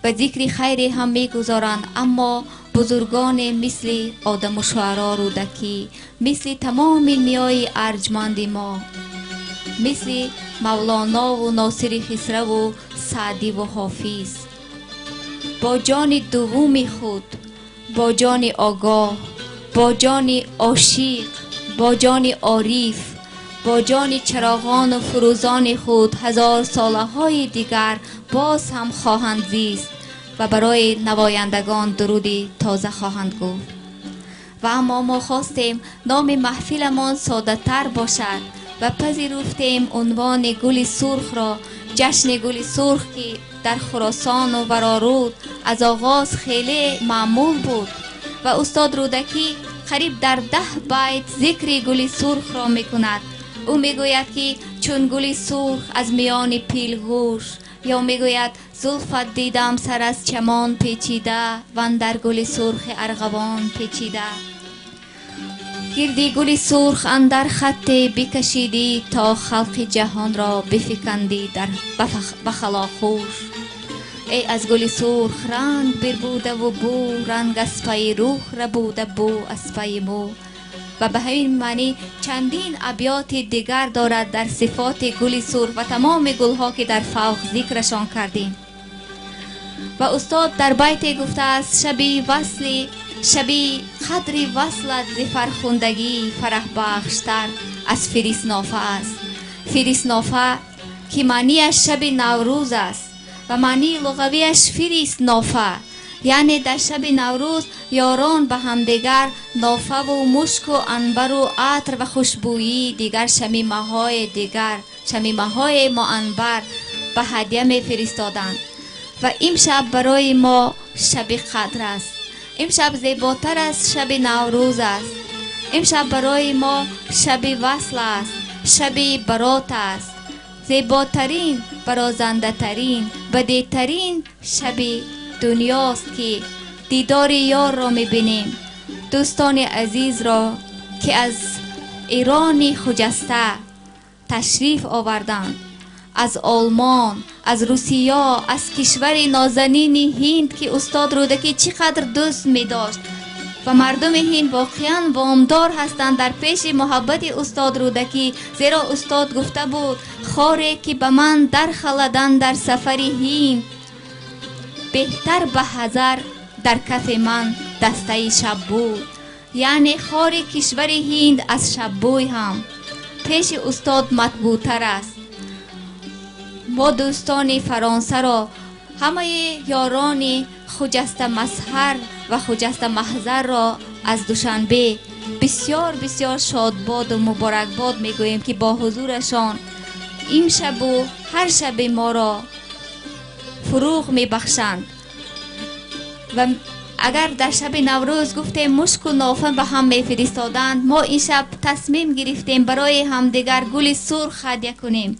و ذکر خیری هم می گذارند، اما بزرگان مثل آدم و شعرا رودکی، مثل تمام نیای ارجمند ما، مثل مولانا و ناصر خسرو و سعدی و حافظ، با جان دوم خود، با جان آگاه، با جان عاشق، با جان عارف، با جان چراغان و فروزان خود هزار سالهای دیگر باز هم خواهند زیست و برای نوایندگان درودی تازه خواهند گفت. و اما ما خواستیم نام محفلمان ساده تر باشد و پذیرفتیم عنوان گل سرخ را، جشن گل سرخ که در خراسان و ورارود از آغاز خیلی معمول بود و استاد رودکی قریب در 10 بیت ذکر گل سرخ را میکند. او میگوید که چون گل سرخ از میان پیلگوش، یا میگوید زلفت دیدم سر از چمان پیچیده و اندر گل سرخ ارغوان پیچیده. گردی گل سرخ اندر خط بکشیدی تا خلق جهان را بفکندی در بخلاخوش. ای از گل سرخ رنگ بربوده و بو، رنگ از پی روح ربوده بو از پی مو. و به همین معنی چندین ابیات دیگر دارد در صفات گل سرخ و تمام گلها که در فوق ذکرشان کردیم. و استاد در بیت گفته است شبی قدر وصلت ز فرخوندگی فرح بخشتر از فریسنافه است. فریسنافه که معنیش شب نوروز است و معنی لغویش فریسنافه، یعنی در شب نوروز یاران به همدیگر نافه و مشک و عنبر و عطر و خوشبویی دیگر شمیمه های معنبر به هدیه می فرستادند. و این شب برای ما شب قدر است. این شب زیباتر از شب نوروز است. این شب برای ما شب وصل است، شب برات است. زیباترین، برازنده ترین، بدیترین شب دنیاست که دیدار یار را میبینیم. دوستان عزیز را که از ایران خجسته تشریف آوردند، از آلمان، از روسیه، از کشور نازنین هند که استاد رودکی چقدر دوست می داشت و مردم هند واقعا وامدار هستند در پیش محبت استاد رودکی، زیرا استاد گفته بود خاری که به من درخلدن در سفر هند بهتر به هزار در کف من دسته شب بود. یعنی خار کشور هند از شبوی هم پیش استاد مطبوعتر است. ما دوستان فرانسه را، همه یاران خجسته مظهر و خجسته محضر را از دوشنبه بسیار بسیار شادباد و مبارکباد میگوییم که با حضورشان این شب و هر شب ما را فروغ میبخشند. و اگر در شب نوروز گفتیم مشک و نافه به هم میفرستادند، ما این شب تصمیم گرفتیم برای همدیگر گل سرخ هدیه کنیم.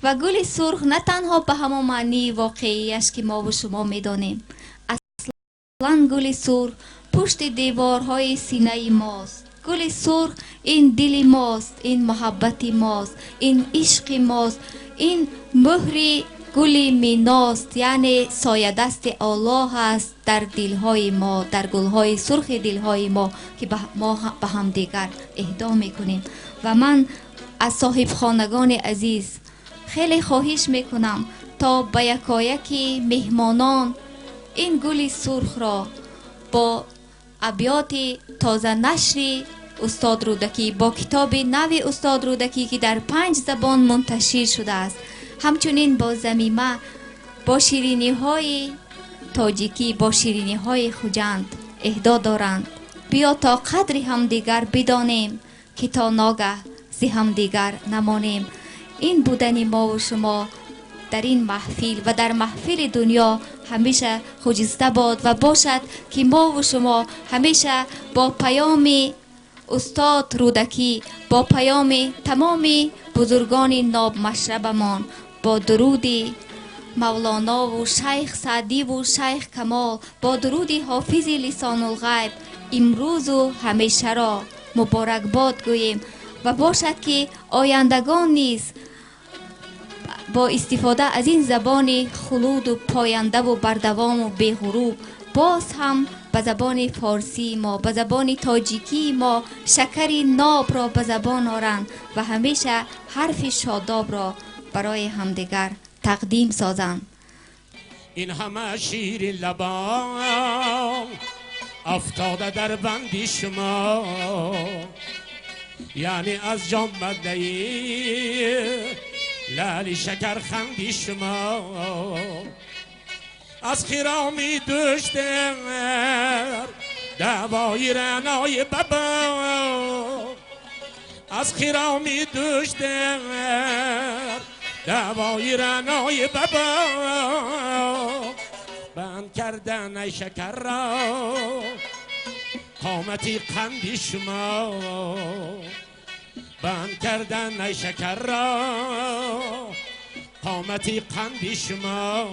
و گل سرخ نه تنها به همان معنی واقعیش که ما و شما میدانیم، اصلا گل سرخ پشت دیوارهای سینه ماست. گل سرخ این دل ماست، این محبت ماست، این عشق ماست، این مهر گل میناست، یعنی سایه دست الله است در دلهای ما، در گلهای سرخ دلهای ما که ما به هم دیگر اهدا میکنیم. و من از صاحب خانگان عزیز خیلی خواهش میکنم تا به یکایک مهمانان این گل سرخ را با ابیات تازه نشر استاد رودکی، با کتاب نو استاد رودکی که در 5 زبان منتشر شده است، همچنین با ضمیمه با شیرینی های تاجیکی، با شیرینی های خجند اهدا دارند. بیا تا قدر همدیگر بدانیم که تا ناگه ز همدیگر نمانیم. این بودن ما و شما در این محفل و در محفل دنیا همیشه خجسته باد و باشد که ما و شما همیشه با پیام استاد رودکی، با پیام تمام بزرگان ناب مشربمان، با درود مولانا و شیخ سعدی و شیخ کمال، با درود حافظ لسان الغیب امروز و همیشه را مبارک باد گوییم. و باشد که آیندگان نیز با استفاده از این زبان خلود و پاینده و بردوام و بی‌غروب باز هم به زبان فارسی ما، به زبان تاجیکی ما شکر ناب را به زبان آرند و همیشه حرف شاداب را برای همدیگر تقدیم سازند. این همه شیر لبان افتاده در بندی شما، یعنی از جان بدهی لالی شکرخندی شما از خرامی دوشتر دوای رنای بابا از خرامی دوشتر دوای رنای بابا بند کردن شکر را قامتی قندی شما بند کردن شکر را قامتی قندی شما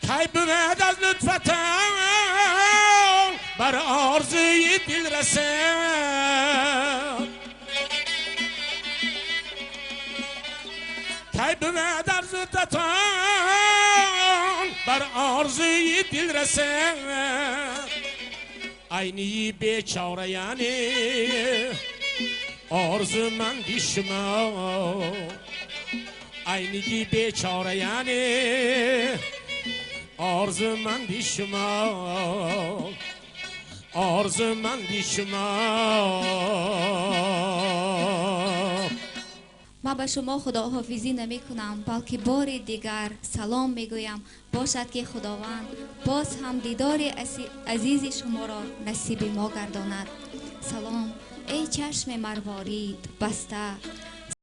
کی بود از لطفتم بر آرزوی دل رسد کی بود از لطفتم بر آرزوی دل رسد عینی بیچاره یعنی آرزومندی شما عینی بیچاره یعنی آرزومندی شما آرزومندی شما. من به شما خداحافظی نمی کنم، بلکه بار دیگر سلام می گویم. باشد که خداوند باز هم دیدار عزیز شما را نصیب ما گرداند. سلام ای چشم مروارید بسته،